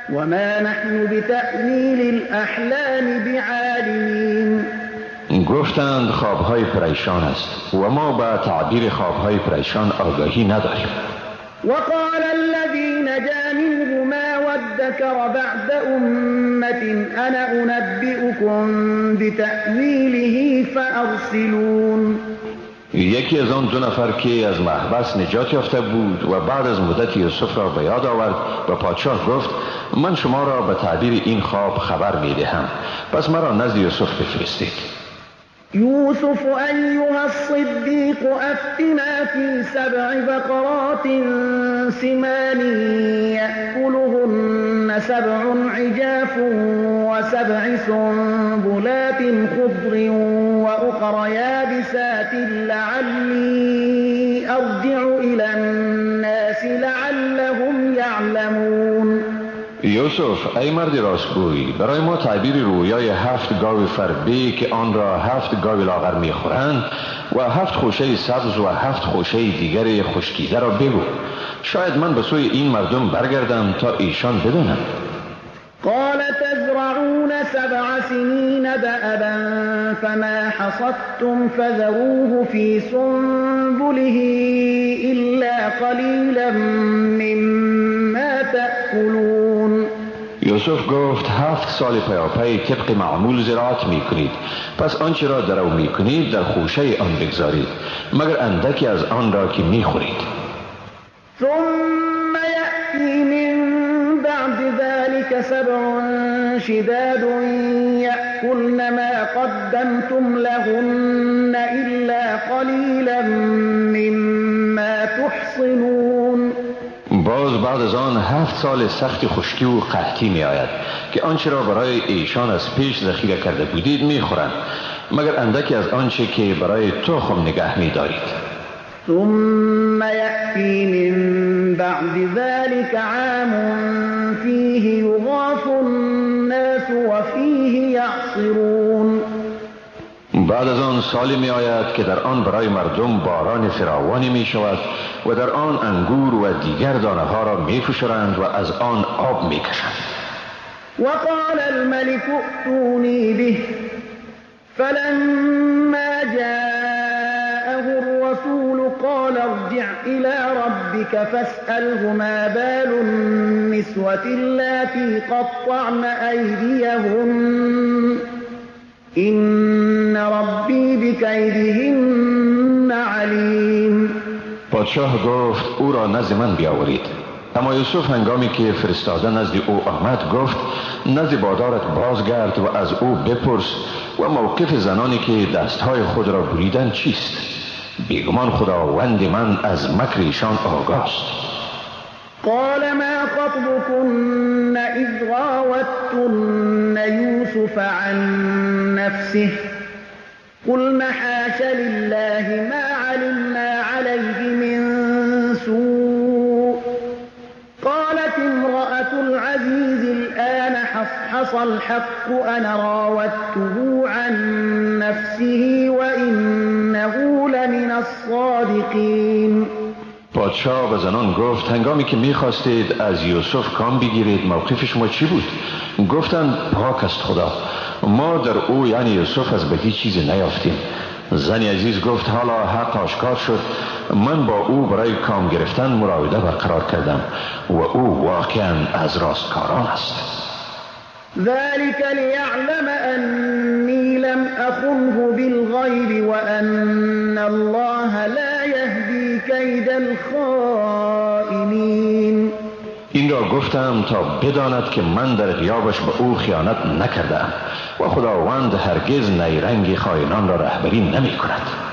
S1: وما نحن بتأویل الاحلام بعالمین.
S2: گفتند خوابهای پریشان است و ما به تعبیر خوابهای پریشان آگاهی نداریم.
S1: وقال الذی نجا منهما وادكر بعد أمة أنا أنبئكم بتأویله فأرسلون.
S2: یکی از آن دو نفر که از محبس نجات یافته بود و بعد از مدت یوسف را به یاد آورد و پادشاه گفت من شما را به تعبیر این خواب خبر می دهم، پس مرا نزد یوسف بفرستید.
S1: یوسف ایها الصدیق افتنا فی سبع بقرات سمان یأکلهن سبع عجاف وسبع سنبلات خضر وأخر يابسات لعلی ارجع الى الناس لعلهم یعلمون.
S2: یوسف ای مرد راستگوی، برای ما تعبیر رویای 7 گاو فربه که آن را 7 گاو لاغر میخورند و 7 خوشه سبز و 7 خوشه دیگر خشکیده را بگو. شاید من به سوی این مردم برگردم تا ایشان بدانند.
S1: قال تزرعون 7 سنین دأبا فما حصدتم فذروه في سنبله إلا قلیلا مما تأکلون.
S2: یوسف گفت 7 سال پیاپی طبق معمول زراعت می کنید، پس آنچه را درو می کنید در خوشه آن بگذارید، مگر اندکی از آن را که می خورید.
S1: ثم یأتی من بعد ذلك 7 شداد یأکلن ما قدمتم لهن إلا قلیلا مما تحصنون.
S2: باز بعد از آن 7 سال سخت خشکی و قحطی می آید که آنچه را برای ایشان از پیش ذخیره کرده بودید می خورند، مگر اندکی از آنچه که برای تخم نگه می دارید.
S1: ثم یأتی من بعد ذلك عام فیه یغاث الناس وفیه یعصرون.
S2: بعد از آن سالی می آید که در آن برای مردم باران فراوانی می شود و در آن انگور و دیگر دانه ها را می فشرند و از آن آب می کشند.
S1: وقال الملك ائتوني به فلما جاءه الرسول قال ارجع إلى ربك فاسأله ما بال النسوة اللاتي قطعن أيديهن إن ربي بكيدهن عليم.
S2: پادشاه گفت او را نزد من بیاورید. اما یوسف هنگامی که فرستاده نزد او آمد گفت نزد بادارت بازگرد و از او بپرس و موقف زنانی که دستهای خود را بریدند چیست؟ بیگمان خداوند من از مکر ایشان آگاست.
S1: قال ما خطبكن إذ راوتن يوسف عن نفسه قلن حاش لله ما علمنا عليه من سوء قالت امرأة العزيز الآن حصحص الحق أنا راودته عن نفسه وإنه لمن الصادقين.
S2: پادشاه به زنان گفت هنگامی که میخواستید از یوسف کام بگیرید موقف شما چی بود؟ گفتند پاک است خدا، ما در او یعنی یوسف از بدی چیزی نیافتیم. زن عزیز گفت حالا حق آشکار شد، من با او برای کام گرفتن مراوده برقرار کردم و او واقعا از راستکاران است.
S1: ذلك ليعلم أني لم أخنه بالغيب وأن الله لا يهدي كيد الخائنين.
S2: این را گفتم تا بداند که من در غیابش به او خیانت نکردم و خداوند هرگز نیرنگ خائنان را رهبری نمی کند.